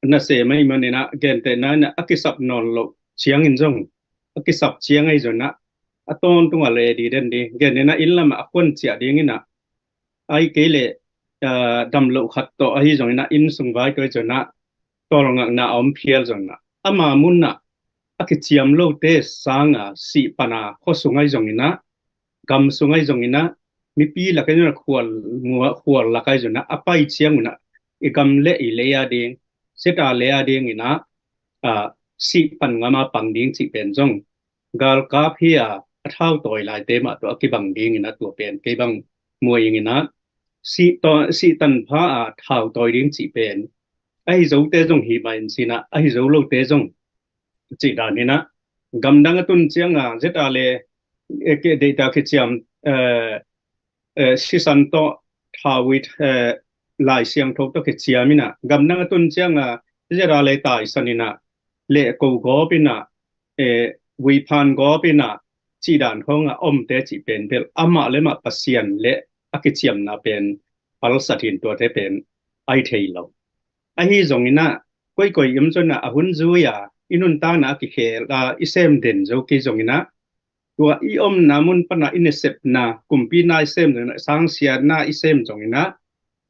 nasem ahih maninah gentehna inah a kisap nawn loh ciangin zong a kisap ciang ahi zonginah a tawntunga ready den ding, gentehna inn lamah a khuan ciah dinginah, ahi kei leh damloh khat tawh ahi zonginah inn sung vai tawh ahi zonginah tawlngakna a om phial zonginah ama munah a kiciam lote sanga sih pana khuasung ahi zonginah, gam sung ahi zonginah, mipi lak ahi zonginah, khual, khual lak ahi zonginah a pai ciangunah i gam le i lei ading, Zeta lei adinginah sih pan ngama pang ding cih pen zong galkap hi a, a thautawi laite mah tawh a kibang dinginah tua pen kei bang muai inginah sih tanpha a thautawi ding cih pen ahi zote zong hi mah in cinah, ahi zo lote zong cih dan hinah gamdang a tun cianga Zeta le deihta kiciam eh, eh, sisan tawh thau i, eh, Lai Siangtho tawh kiciam in ah, gamdang a tun ciang a, Israel le taisan in ah, lehko gawp in ah, eh, vuiphan gawp in ah, cih dan khawng a omte cih pen bel amah le mah Pasian le a kiciamna pen palsat hi in, tuate pen ai thei lo. Ahi zongin ah, koikoi i om zongin ah, a hun zui a i nuntakna a kikhel a i sem den zo kei zongin ah, tua i omna mun pan a i nasepna, kumpina i sem zongin ah, sangsiatna i sem zongin ah,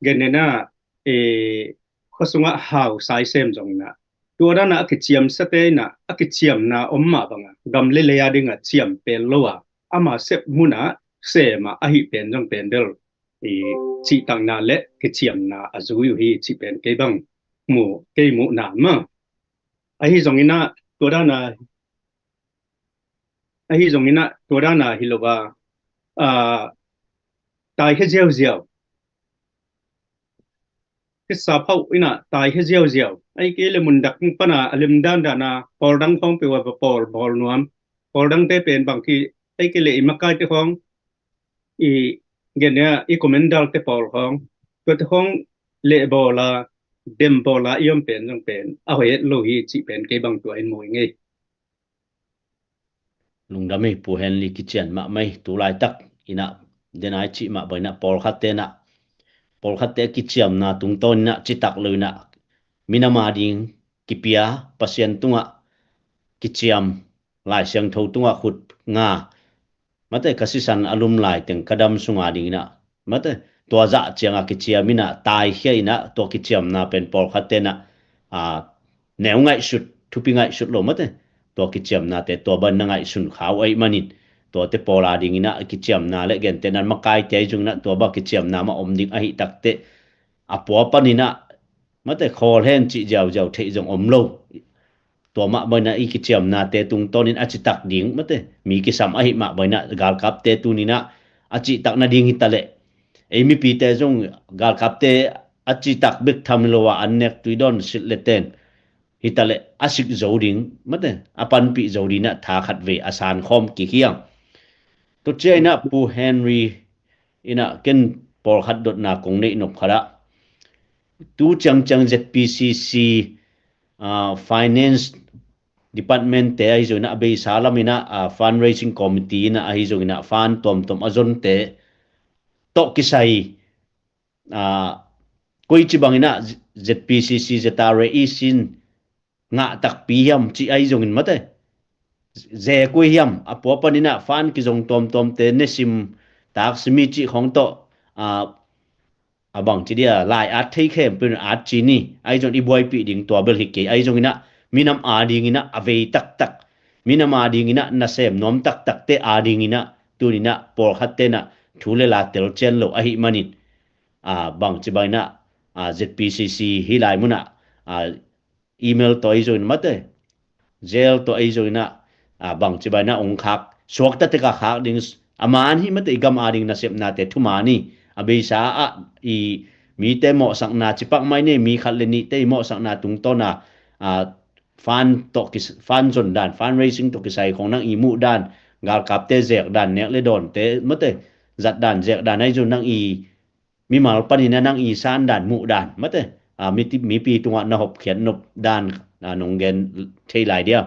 gen in ah, eh, khua sungah hausa i sem zongin ah, tua dan a a kiciamsate in ah a kiciamna om mah bang a, gam le lei a ding a ciam pen lo a, ama sep mun a sem a, ahi pen zong pen bel, eh, cihtakna le kiciamna a zui uh hi, cih pen kei bang mu, kei muhna mah. Ahi zongin ah, tua dan a, ahi zongin ah, tua dan a hi lo a, ah, taikhia ziauziau, khitsa phauh in ah taikhia ziauziau, ahih kei leh mun dak pan a a lim dandan a, pawl dang khawng peuh a va pawl bawl nuam, pawl dangte pen bang hi, ahih kei leh i makaite khawng, i gen a, i commander te pawl khawng, tuate khawng leh bawl a, dem bawl a i om pen zong pen a hoih het lo hi, cih pen kei bang tua in mu ing ei. Lungdam hi, Pu Henry, kician mahmah hi. Tu laitak in ah, den a i cih mah bang in ah, pawlkhatte in ah, pawlkhatte kiciamna tungtawn in ah citak lo in ah, minam a ding kipia, Pasian tungah kiciam, Lai Siangtho tungah khut nga, mate, ka sisan a lum lai teng ka dam sung a ding in ah, mate, tua zah ciang a kiciam in ah, taikhia in ah, tua kiciamna pen pawlkhatte in ah, a, neu ngaihsut, thupi ngaihsut lo, mate, tua kiciamnate tua bang na ngaihsun kha uh ahih manin, tuate pawl a ding in ah kiciamna le gentehna makaite ahi zongin ah tua bang kiciamna mah om ding ahih takteh, a pua pan in ah, mate, khawl hen cih ziauziau theih zong om lo. Tua mah bang in ah i kiciamnate tungtawn in a citak ding, mate, mi kisam ahih mah bang in ah, galkapte tuni in ah a cihtak nading hi ta leh, ei mipite zong galkapte a cihtak bek tham lo a, an nek tui dawn silh le ten hi ta leh a sik zo ding, mate, a panpih zo ding in ah tha khat vei a san khawm kik hi hang. Tua ciang in ah, Pu Henry in ah, ken pawlkhat dotna kong neih nop khat ah, tu ciangciang Z P C C, ah, Finance Department te ahi zongin ah, a beisa lam in ah, ah, Fundraising Committee in ah ahi zongin ah, fund tuamtuam a zonte tawh kisai, ah, koici bang in ah Z P C C, Z R A E sin ngah takpi hiam cih ahi zongin, mate, ze koi hiam, a pua pan in ah fund kizong tuamtuamte, ne sim, tak sim hi cih khawng tawh, ah, a bangci dia, lai at thei khempeuh in at ci ni, ahi zongin i buaipih ding tua bel hi kei, ahi zongin ah minam a ding in ah a vei taktak, minam a ding in ah nasem nuam taktakte a ding in ah, tuni in ah pawlkhatte in ah thu le la telcian lo ahih manin, ah, bangci bang in ah, ah, Z P C C hih lai mun ah, ah, email tawh ahi zongin, mate, Zelle tawh ahi zongin ah, ah, bangci bang in ah hong khak, suakta tek a khak ding, a man hi, mate, i gam a ding nasepnate thuman hi. A beisa ah i mite mawhsakna, cipak mai ni, mi khat le nihte i mawhsakna tungtawn a, ah, fund tawh kis-, fund zon dan, fundraising tawh kisai khawng nang i muh dan, galkapte zek dan, nek le dawnte, mate, zat dan, zek dan ahi zong nang i mimal pan in ah nang i san dan, muh dan, mate, ah, mipi, mipi tungah na hopkhiat nop dan, ah, nong gen thei lai dia.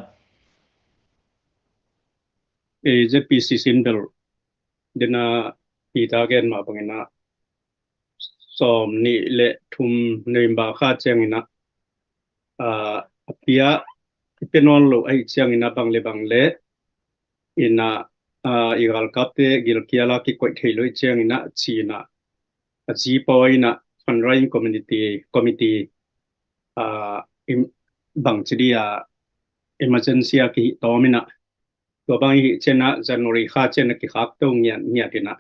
Eh, Z P C C in bel, den a Peter gen mah bang in ah, sawm nih le thum November kha ciang in ah, ah, a pia i pia nawn lo ahih ciang in ah, bang le bang le in ah, ah, i galkapte gilkial a kikoih thei lo ahih ciang in ah, ci in ah, a zipawi in ah, fundraising community, committee, ah, im-, bangci dia, emergency a kihih tawm in ah, tua bang i hih ciang ah, January kha ciang ah kikhak to ngiat ngiat in ah,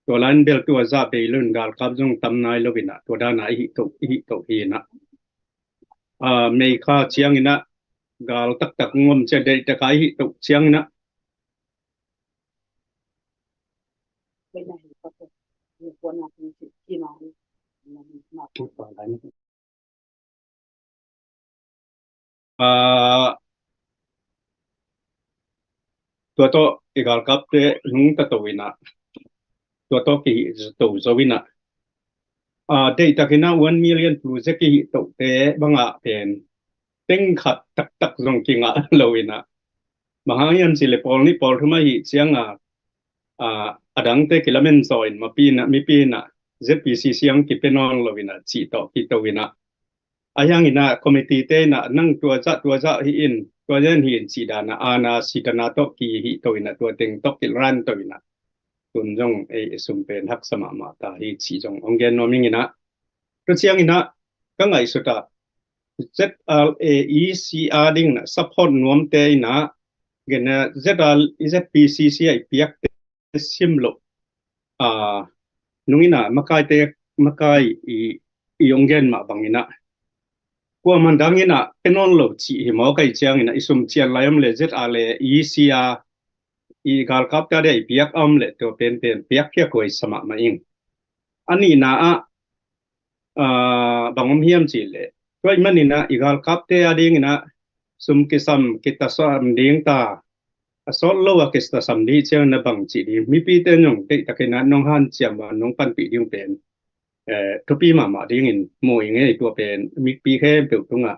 tua lai in bel tua zah bei lo in, galkap zong tam nai lo in ah, tua dan a i hih to, i hih to hi in ah, ah, May kha ciang in ah, gal taktak ngom ciang, deih tak a i hih to ciang in ah, ah, tua tawh i galkapte nungta to in ah, tua tawh kihih to zo in ah, a, deihtakin ah one million plus zia kihih tohte bangah pen teng khat taktak zong kingah lo in ah, bang hang hiam cih leh pawl nih pawl thum ahih ciangin ah, a, a dangte kilamen zaw in mipi in ah, mipi in ah Z P C C hong kipia nawn lo in ah, cih tawh kito in ah, a hiang in ah committee te in ah nang tua zah tua zah hi in, tua zah hi in cih dan ah, ana sidana tawh kihih to in ah, tua teng tawh kiran to in ah, tun zong ei, ei sum pen haksa mahmah ta hi cih zong hong gen nuam ing in ah, tua ciangin ah ka ngaihsut ah Z R A E C R ding in ah support nuamte in ah, gen ah Z R, Z P C C ah i piakte sim loh, a, nung in ah makaite, makai i, i hong gen mah bang in ah, kuaman dang in ah pia nawn lo cih hi mawk ahih ciangin ah, i sum cian lai om leh Z R A E C R, i galkapte a dia i piak a om leh tua penpen piak khia huai sa mahmah ing. A nihna ah, a, bang om hiam cih leh, tua ahih manin ah i galkapte a ding in ah sum kisam kitasam ding ta, a sawt lo a kitasam ding ciangin ah bang cih ding, mipite in zong deihtakin ah nong hanciam a nong panpih ding pen, eh, thupi mahmah dingin mu ing ei. Tua pen mipi khempeuh tungah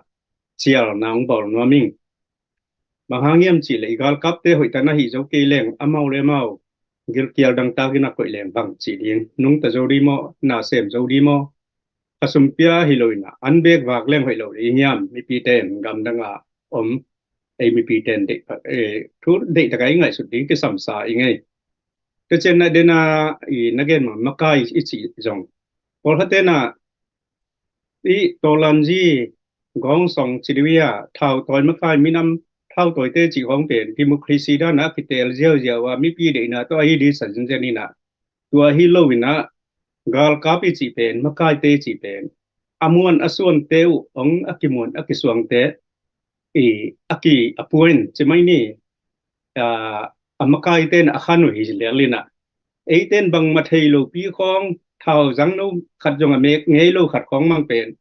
cialna hong bawl nuam ing. Bang hang hiam cih leh i galkapte hoihtak in ah hih zo kei leng, amau le amau gilkial dangtak in ah koih leng bang cih ding, nungta zo ding maw, na sem zo ding maw, a sum pia hi lo in ah, an bek vak leng hoih lo ding hiam, mipite in gamdang ah om, ei mipite in deih, eh, thu deihtak a i ngaihsut ding kisam sa ing ei. Tua ciang ah den ah i na gen mah makai i cih zong, pawlkhatte in ah i tawlanzi, gawngsong, ci dih uh a, thautawi makai, minam thautawite cih khawng pen democracy dan ah a kiteel ziauziau a, mipi deihna tawh ahi ding sa zenzen in ah, tua hi lo in ah galkap i cih pen, makaite i cih pen, a muan a suante uh hong, a kimuan a kisuangte i, a ki, a puan ci mai ni, a, a makaite in a khan uh hi lel in ah, eite in bangmah thei lopi khawng, thau zang no khat zong a mek ngei lo khat khawng mang pen,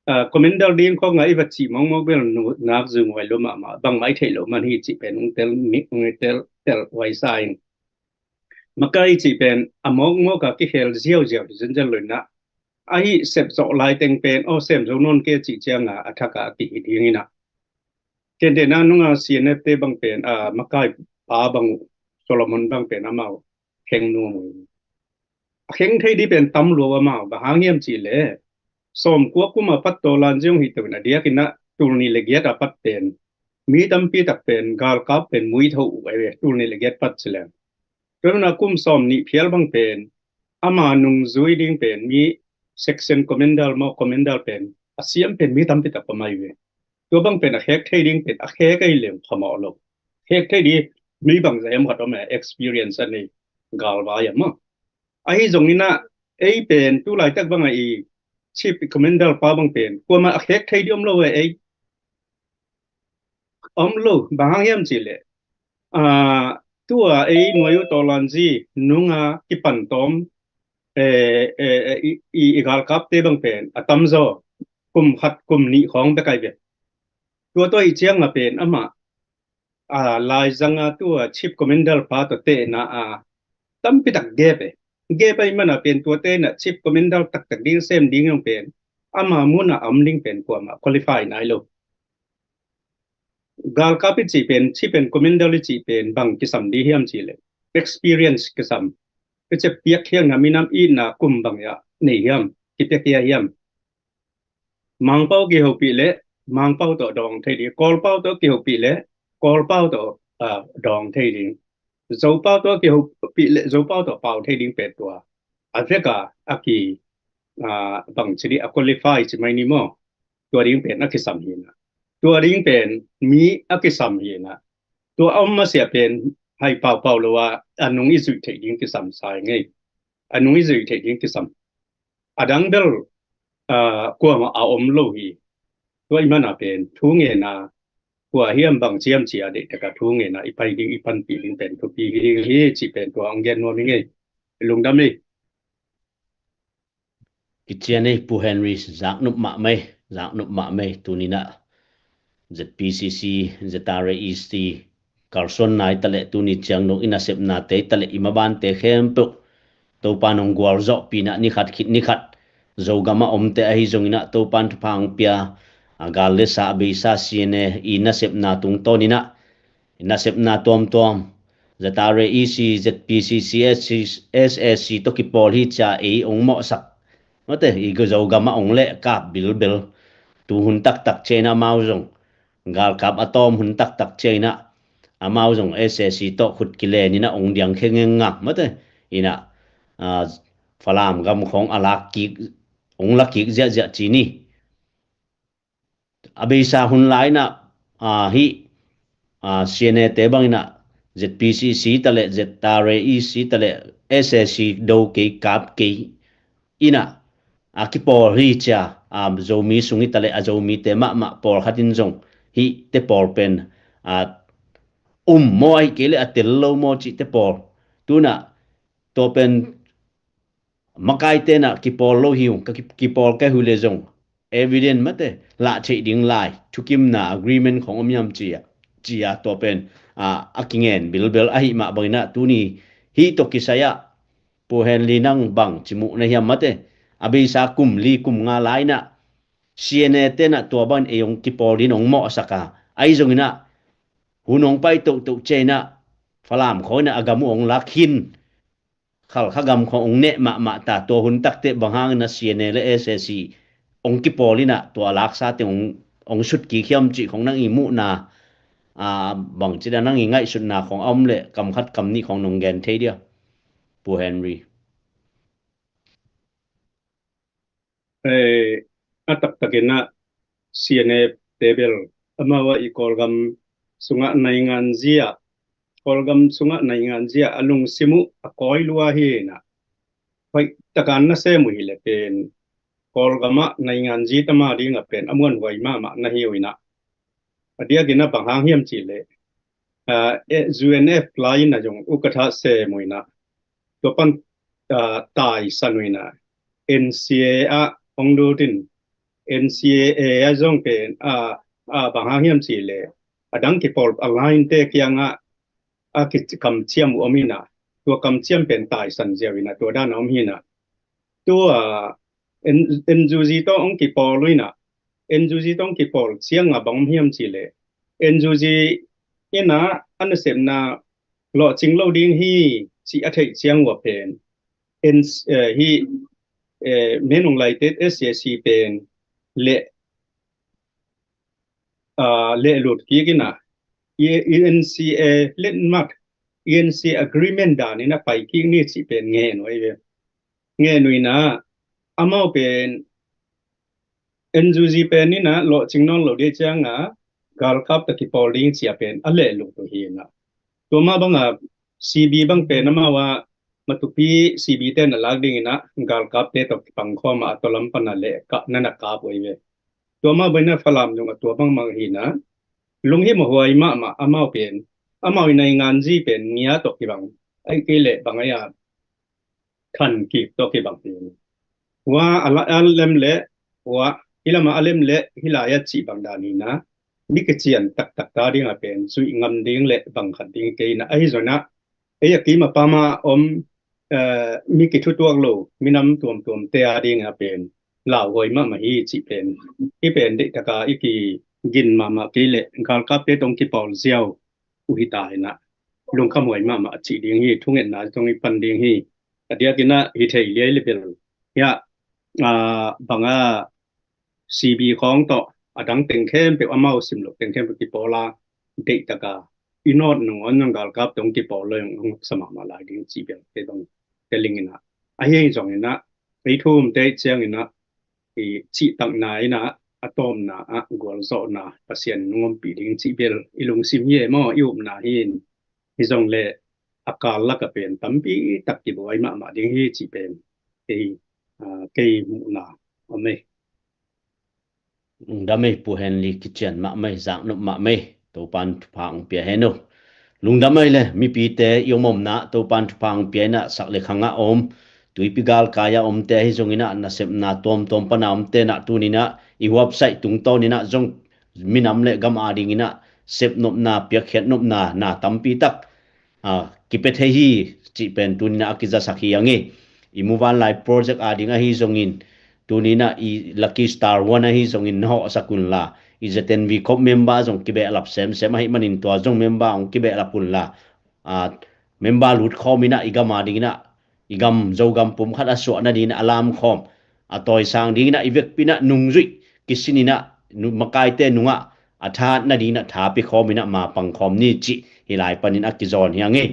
a, commander ding khawng a i va cih mawkmawk bel nu, nak zung huai lo mahmah, bangmah i theih loh man hi cih pen hong tel, hong tel, tel huai sa ing. Makai cih pen a mawkmawk a kikhel ziauziau hi zenzen lo in ah, ahi sep zawh lai teng pen aw sem zo nawn kei cih ciang ah a thak ah a kihih ding in ah, ken den ah nung ah C N F te bang pen, a, makai pa bang uh, Solomon bang pen amau kheng nuam uh. A kheng thei ding pen tam lua uh amau, bang hang hiam cih leh sawmkua kum a pat tawlanzi hong hi to in a diakin ah tul nih le giat a pat pen mi tampi tak pen galkap pen muitho uh ei ve, tul nih le giat pat ci leng. Tua in ah kum sawmnih phial bang pen ama nungzui ding pen mi section commander maw, commander pen a siam pen mi tampi tak om ahi ve. Tua bang pen a khek thei ding pen a khek ahi leng phamawh lo. Khek thei ding mi bangzah hiam khat om e, experience a nei, galvai a maw. Ahi zong in ah ei pen tu laitak bang ah i chief commander pa bang pen kuamah a khek thei ding om lo e ei. Om lo, bang hang hiam cih leh, a, tua ei nuai uh tawlanzi nung a kipan tawm, e, e, e, i, i, i galkapte bang pen a tamzaw kum khat kum nih khawng bek ahi ve. Tua tawh i ciang a pen amah, a, laizang a tua chief commander pa tawh tehna a tampi tak gap e. Gap ahih man a pen tuate in ah chief commander taktak ding sem ding zong pen ama mun ah a om ding pen kuamah qualify nai lo. Galkap i cih pen, chief and commander i cih pen bang kisam ding hiam cih leh experience kisam. I cih piakkhiatna, minam itna kum bang ah nei hiam, kipiakhia hiam. Mangpau kihopih leh Mangpau tawh dawng thei ding, Kawlpau tawh kihopih leh Kawlpau tawh, a, dawng thei ding. Zopau tawh kihopih leh Zopau tawh pau thei ding pen tua a vek a, a ki, a, bang ci ding, a qualify ci mai ni maw. Tua ding pen a kisam hi in ah, tua ding pen mi a kisam hi in ah, tua a om masiah pen hai paupau lo a, a nung i zuih theih ding kisam sa ing ei. A nung i zuih theih ding kisam. A dang bel, a, kuamah a om lo hi. Tua ahih man a pen thu ngen a, kua hiam bang ciam ci a deihtak a thu ngen a i pai ding, i panpih ding pen thupi hi ding hi cih pen tua hong gen nuam ing ei. Lungdam ei. Kician ei, Pu Henry, zaknop mahmah ei, zaknop mahmah ei. Tuni in ah Z P C C, Z R A E C T, kalsuan nai ta leh, tuni ciang dong i nasepnate ta leh, i mabante khempeuh Topa nong gualzawhpih inah nikhat khit nikhat Zogam a omte ahi zong inah Topa in thupha hong pia, a gal le sa a beisa C N A i nasepna tungtawn inah nasepna tuamtuam Z R A E C, Z P C C, S A C tawh kipawl hi cia ei hong mawhsak. Mate, i Zogam a hong lehkap bilbel. Tu hun taktak cia inah amau zong galkap a tawm hun taktak cia inah amau zong S A C tawh khut kilen inah hong diang khe ngengngang. Mate, inah Falam gam khawng a lak kik, hong la kik ziahziah ci ni. A beisa hun lai inah hih C N A te bang inah Z P C C ta le Z R A E C ta le S A C do kei kap kei inah a kipawl hi cia, Zomi sung hi ta le a Zomite mahmah pawlkhat in zong hih te pawl pen um maw, ahi kei le a tel lo maw cih te pawl. Tu inah tua pen makaite inah kipawl lo hi ung, ka ki-, kipawl kei uh le zong evidence mate lah theih ding lai thukimna agreement khawng om hiam cia, cia tua pen a kingen bilbel. Ahih mah bang inah tuni hih tawh kisai ah Pu Henry nang bang ci muh na hiam? Mate, a beisa kum li kum nga lai inah C N A te inah tua bang in ei hong kipawl in hong mawhsak a, ahi zong inah hun hong pai tohtoh cia inah Falam khawng inah a gam uh hong lak khin, Khalkha gam khawng hong neh mahmah ta. Tua hun takte bang hang inah C N A le S A C hong kipawl inah tua laksa teng hong, hong sut kik hiam cih khawng nang i muhna, bang ci dan nang i ngaihsutna khawng a om le kam khat kam nih khawng nong gen thei dia, Pu Henry? A taktak inah C N A te bel amau ah i Kawlgam sungah nainganzi ah, Kawlgam sungah nainganzi ah a lungsim uh a kawi lua hi inah, hoih takin na sem uh hi le pen Kawlgam ah nainganzi tama ding a pen a muanhuai mahmah na hi uh inah. A diakin a bang hang hiam cih leh U N F lai inah zong ukatha sem uh inah tua pan taisan uh inah N C A ah hong lut in, N C A ah zong pen a bang hang hiam cih leh a dang kipawl a lainte kiangah a kikamciam uh om inah tua kamciam pen taisan ziau inah tua dan a om hi inah. Tua N U G tawh hong kipawl uh inah, N U G tawh hong kipawl ciangah bang om hiam cih leh N U G inah a nasepna lawhcing lo ding hi cih a theih ciang uh a pen hih Min Aung Hlaing te S A C pen le lehlut kik inah E N C A letmat, E N C A agreement dan inah pai kik ni cih pen ngen uh hi ve. Ngen uh inah amau pen N U G pen inah lawhcing nawn lo ding ciangah galkap tawh kipawl ding cia pen a lehlut uh hi inah. Tua mah bangah C B bang pen amau ah Matupi C B te na lak ding inah galkapte tawh kipangkhawm ah a tua lam pan a leh kah na na kap uh hi ve. Tua mah bang inah Falam zong a tua bangbang hi inah lunghimawh huai mahmah amau pen, amau i nainganzi pen ngia tawh kibang, ahi kei leh bang ahi a than kik tawh kibang hi. Hua a lem leh hua, hih lamah a lem leh hih lai a cih bang dan hi inah mi kician taktak ta ding a pen zuih ngam ding le bang khat ding kei inah, ahi zong inah ei a kim a pam a om mi kithutuak lo minam tuamtuamte a ding a pen lauhuai mahmah hi cih pen, hih pen deih taka i kigin mahmah kei leh galkapte tawh hong kipawl ziau uh hi ta inah lungkhamhuai mahmah a cih ding hi. Thungetna tawh i pan ding hi. A diakin ah hi thei liai le bel hiah bangah C B khawng tawh a dang teng khempeuh, amau sim loh teng khempeuh kipawl a, deih taka i nawt nangawn zong galkap tawh kipawl lo hong ngaksa mahmah lai ding cih bel kei bang teling inah, ahi zong inah ei thu umte ciang inah i cihtakna inah a tawpna ah gualzawhna Pasian nong ompih ding cih bel i lungsim hi e maw, i upna hi in. Hi zong le a kal lak a pen tampi tak kibuai mahmah ding hi cih pen kei, kei muhna om ei. Lungdam ei Pu Henry, kician mahmah ei, zaknop mahmah ei. Topan thupha hong pia hen uh. Lungdam ei le mipite i om omna Topan thupha hong pia inah, sak le khangah om, tuipi galkai ah omte ahi zong inah, nasepna tuamtuam pana omte inah tuni inah i website tungtawn inah zong minam le gam ading inah sepnopna, piakkhiatnopna na tampi tak kipia thei hi cih pen tuni inah a kizasak hi a ngei. i muvanlai project a ding ahi zongin, tuni in ah i Lucky Star One ahi zongin na hawhsak unla, i Z N V Corp member zong kibehlap semsem ahih manin tua zong member hong kibehlap unla, a, member lut khawm in ah i gam a ding in ah, i gam, Zogam pum khat a suah nading in ah a lam khawm, a tawisang ding in ah i vekpi in ah nungzuih kisin in ah, nu-, makaite nungah a thahat nading in ah tha pia khawm in ah mapang khawm ni cih hih lai panin a kizawn hi hang e.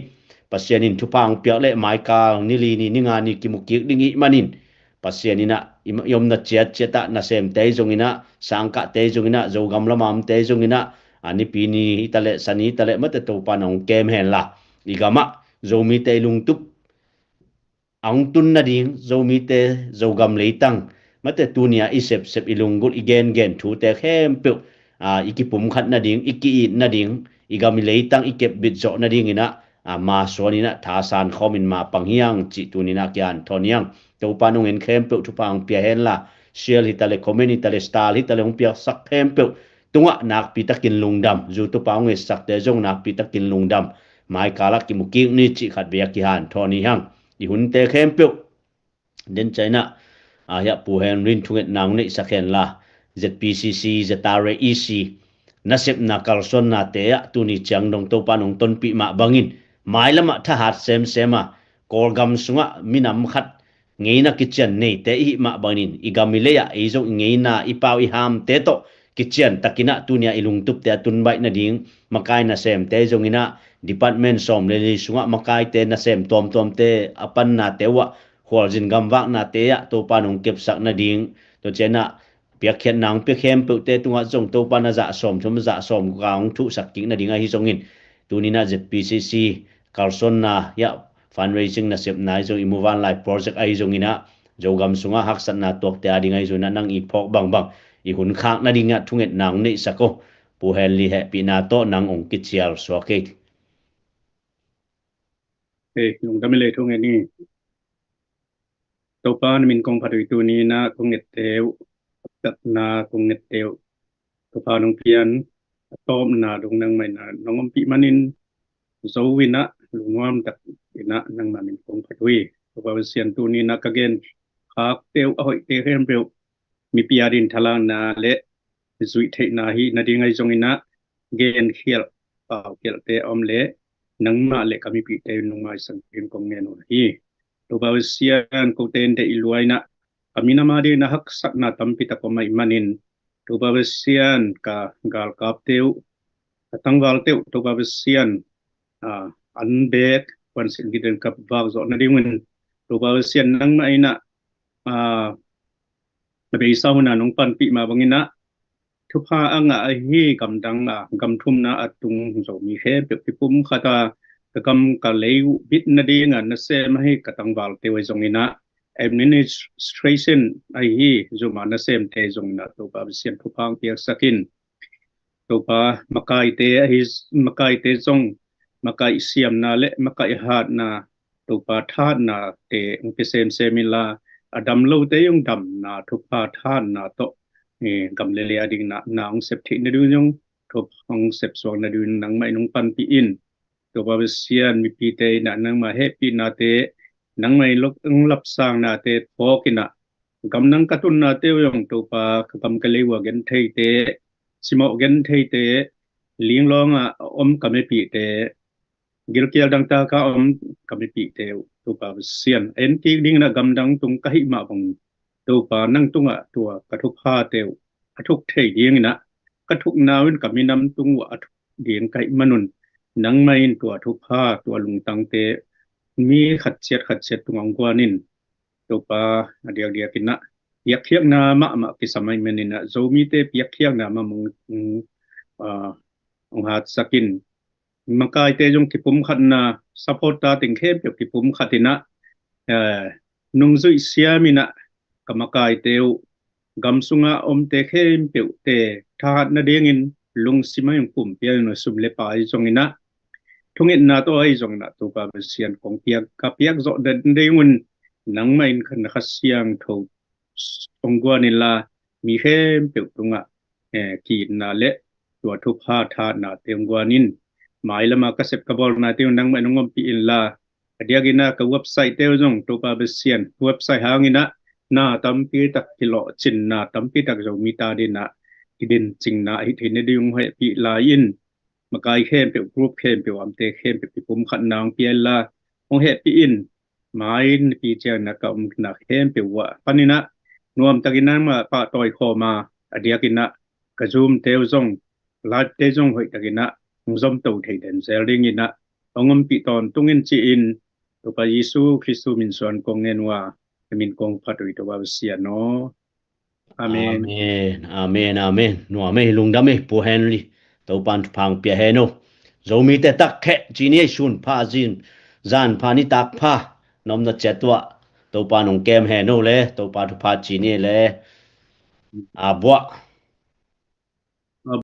Pasian in thupha hong piak leh maikal ni li ni, ni nga ni kimu kik ding i hih manin, Pasian in ah i, i omna ciatciat ah nasemte zong in ah, sangkahte zong in ah, Zogam lam a omte zong in ah, a, Nipi ni hi ta leh, Sani hi ta leh, mate Topa'n hong kem henla, i gamah Zomite i lungtup a hong tun nading, Zomite, Zogam leitang, mate tuni a i sepsep, i lunggulh, i gengen thute khempeuh, a, i kipumkhat nading, i ki-it nading, i gam i leitang i kepbit zawh nading in ah, a, masuan in ah thasan khawm in mapang hi hang cih tuni in ah kihanthawn hi hang. Topa'n hong en khempeuh thupha hong pia henla, share hi ta leh, comment hi ta leh, star hi ta leh, hong piaksak khempeuh tungah nakpi takin lungdam, YouTube a hong etsakte zong nakpi takin lungdam, maikal ah kimu kik ni cih khatvei a kihanthawn hi hang. I hunte khempeuh, den ciang in ah, a, hiah Pu Henry in thungetna hong neihsak henla, Z P C C, Z R A E C nasepna kalsuannate ah tuni ciang dong Topa'n hong tonpih mah bangin, mailam ah thahat semsem a, Kawlgam sungah minam khat ngeina kician neite i hih mah bangin, i gam i lei ah ei zong i ngeina, i pau i hamte tawh kician takin ah tuni a i lungtupte a tun baih nading, makai nasemte zong in ah, department sawm le li sungah makaite nasem tuamtuamte a pannate uh ah, khualzin gamvaknate ah Topa'n hong kepsak nading, tua ciang in ah piakkhiatna hong pia khempeuhte tungah zong Topa'n a zah sawmthum, a zah sawmguk a hong thuhsak kik nading ahi zongin, tuni in ah Z P C C kalsuanna hiah fundraising nasepna ahi zong, i muvanlai project ahi zongin ah, Zogam sungah haksatna tuakte a ding ahi zongin ah, nang i phawk bangbang i hun khak nading ah thungetna hong neihsak o. Pu Henry, hehpihna tawh nang hong kicial suak kei. Hei, lungdam i lei, thungen ni. Topa na min kong phat uh hi. Tuni in ah kong ngette uh, haksatna kong ngette uh, Topa nong pian, a tawpna dong nangmah in ah nong ompih manin, zo in ah lungnuam takin ah nangmah min kong phat uh hi. Topa Pasian, tuni in ah ka gen khakte uh, a hoihte khempeuh mipi a ding thalakna le zuih theihna hi nading ahi zongin ah, genkhialh paukhialhte a om leh nangmah le ka mipite nong maisak dingin kong ngen uh hi. Topa Pasian, kote in deih lua in ah, ka minam a dingin ah haksatna tampi tak om ahih manin, Topa Pasian, ka galkapte uh, ka tangvalte uh, Topa Pasian, a, an beek puansilh giden ka vak zawh nadingun, Topa Pasian, nangmah in ah, a, a beisa hun a nong panpih mah bangin ah, thupha a ngah ahi gamdang a, gam thumna a tung Zomi khempeuh kipumkhat a, ka gam ka lei uh bit nading a nasem ahi ka tangvalte uh ahi zongin ah, administration ahi zuma nasemte zongin ah, Topa Pasian, thupha hong piaksak in. Topa, makaite ahi, makaite zong, makaih siamna le makaih hatna, Topa, thahatnate hong pia semsem inla, a dam lote zong damna, thupha thahatna tawh, eh, gam le lei a ding na, na hong sep theih nading zong, thupha hong sep suak nading nangmah in hong panpih in. Topa Pasian, mipite in ah nangmah hehpihnate, nangmah in lok, hong lapsangnate phawk in ah, gamdang ka tunnate uh zong, Topa, ka gam ka lei uh a gentheite, simawh gentheite, linglawng a om ka mipite, gilkial dangtak a om ka mipite uh, Topa Pasian, en kik dingin ah gamdang tung ka hih mah bang, Topa, nang tungah tua ka thuphate uh a thuk thei dingin ah, ka thukna uh in ka minam tung uh a thuk ding ka hih manun, nangmah in tua thupha, tua lungtangte mi khatciat khatciat tungah hong guan in. Topa, a diakdiak in ah, piakkhiatna mahmah kisam ahih manin ah, Zomite piakkhiatna mahmah hong, hong, ah, hong hatsak in. Makaite zong kipumkhatna, supporter teng khempeuh kipumkhat in ah, eh, nungzuih siam in ah, ka makaite uh, gam sunga omte khempeuhte thahat nadingin, lungsim a hong pumpiak in ah, sum le pai zongin ah, thungetna tawh ahi zongin ah, Topa Pasian, kong piak, ka piak zawh nadingun, nangmah in khan Kha Siangtho hong guan inla, mi khempeuh tungah, eh, ki-itna le tua thupha thahatnate hong guan in. Mailama ka sep ka bawlnate uh nangmah in hong ompih inla, A diakin ah ka website te uh zong Topa Pasian website hangin ah na tampi tak kilawhcinna, tampi tak Zomi ta dingin ah kidincinna ahi theihna ding hong hehpih lai in, makai khempeuh, group khempeuh, amte khempeuh kipumkhatna hong pia inla, hong hehpih in. Mai nipi ciangin ah ka omna khempeuh uh ah panin ah nuamtakin nangmah pahtawi khawm a, a diakin ah ka Zoom te uh zong, live te uh zong hoihtakin ah hong zomto thei den zel dingin ah hong ompih tawntung in, ci-in Topa Jesu Khristu min suang kong ngen uh a, ka min kong phat uh hi, Topa Pasian aw. Amen. Amen, amen, amen. Nuam ei, lungdam ei, Pu Henry. Topa'n thupha hong pia hen aw. Zomite tak kheh ci ni ei, sun pha, zin, zan pha, nitak pha, na omna ciat uh ah Topa'n hong kem hen aw le, Topa thupha ci ni ei le. A buah.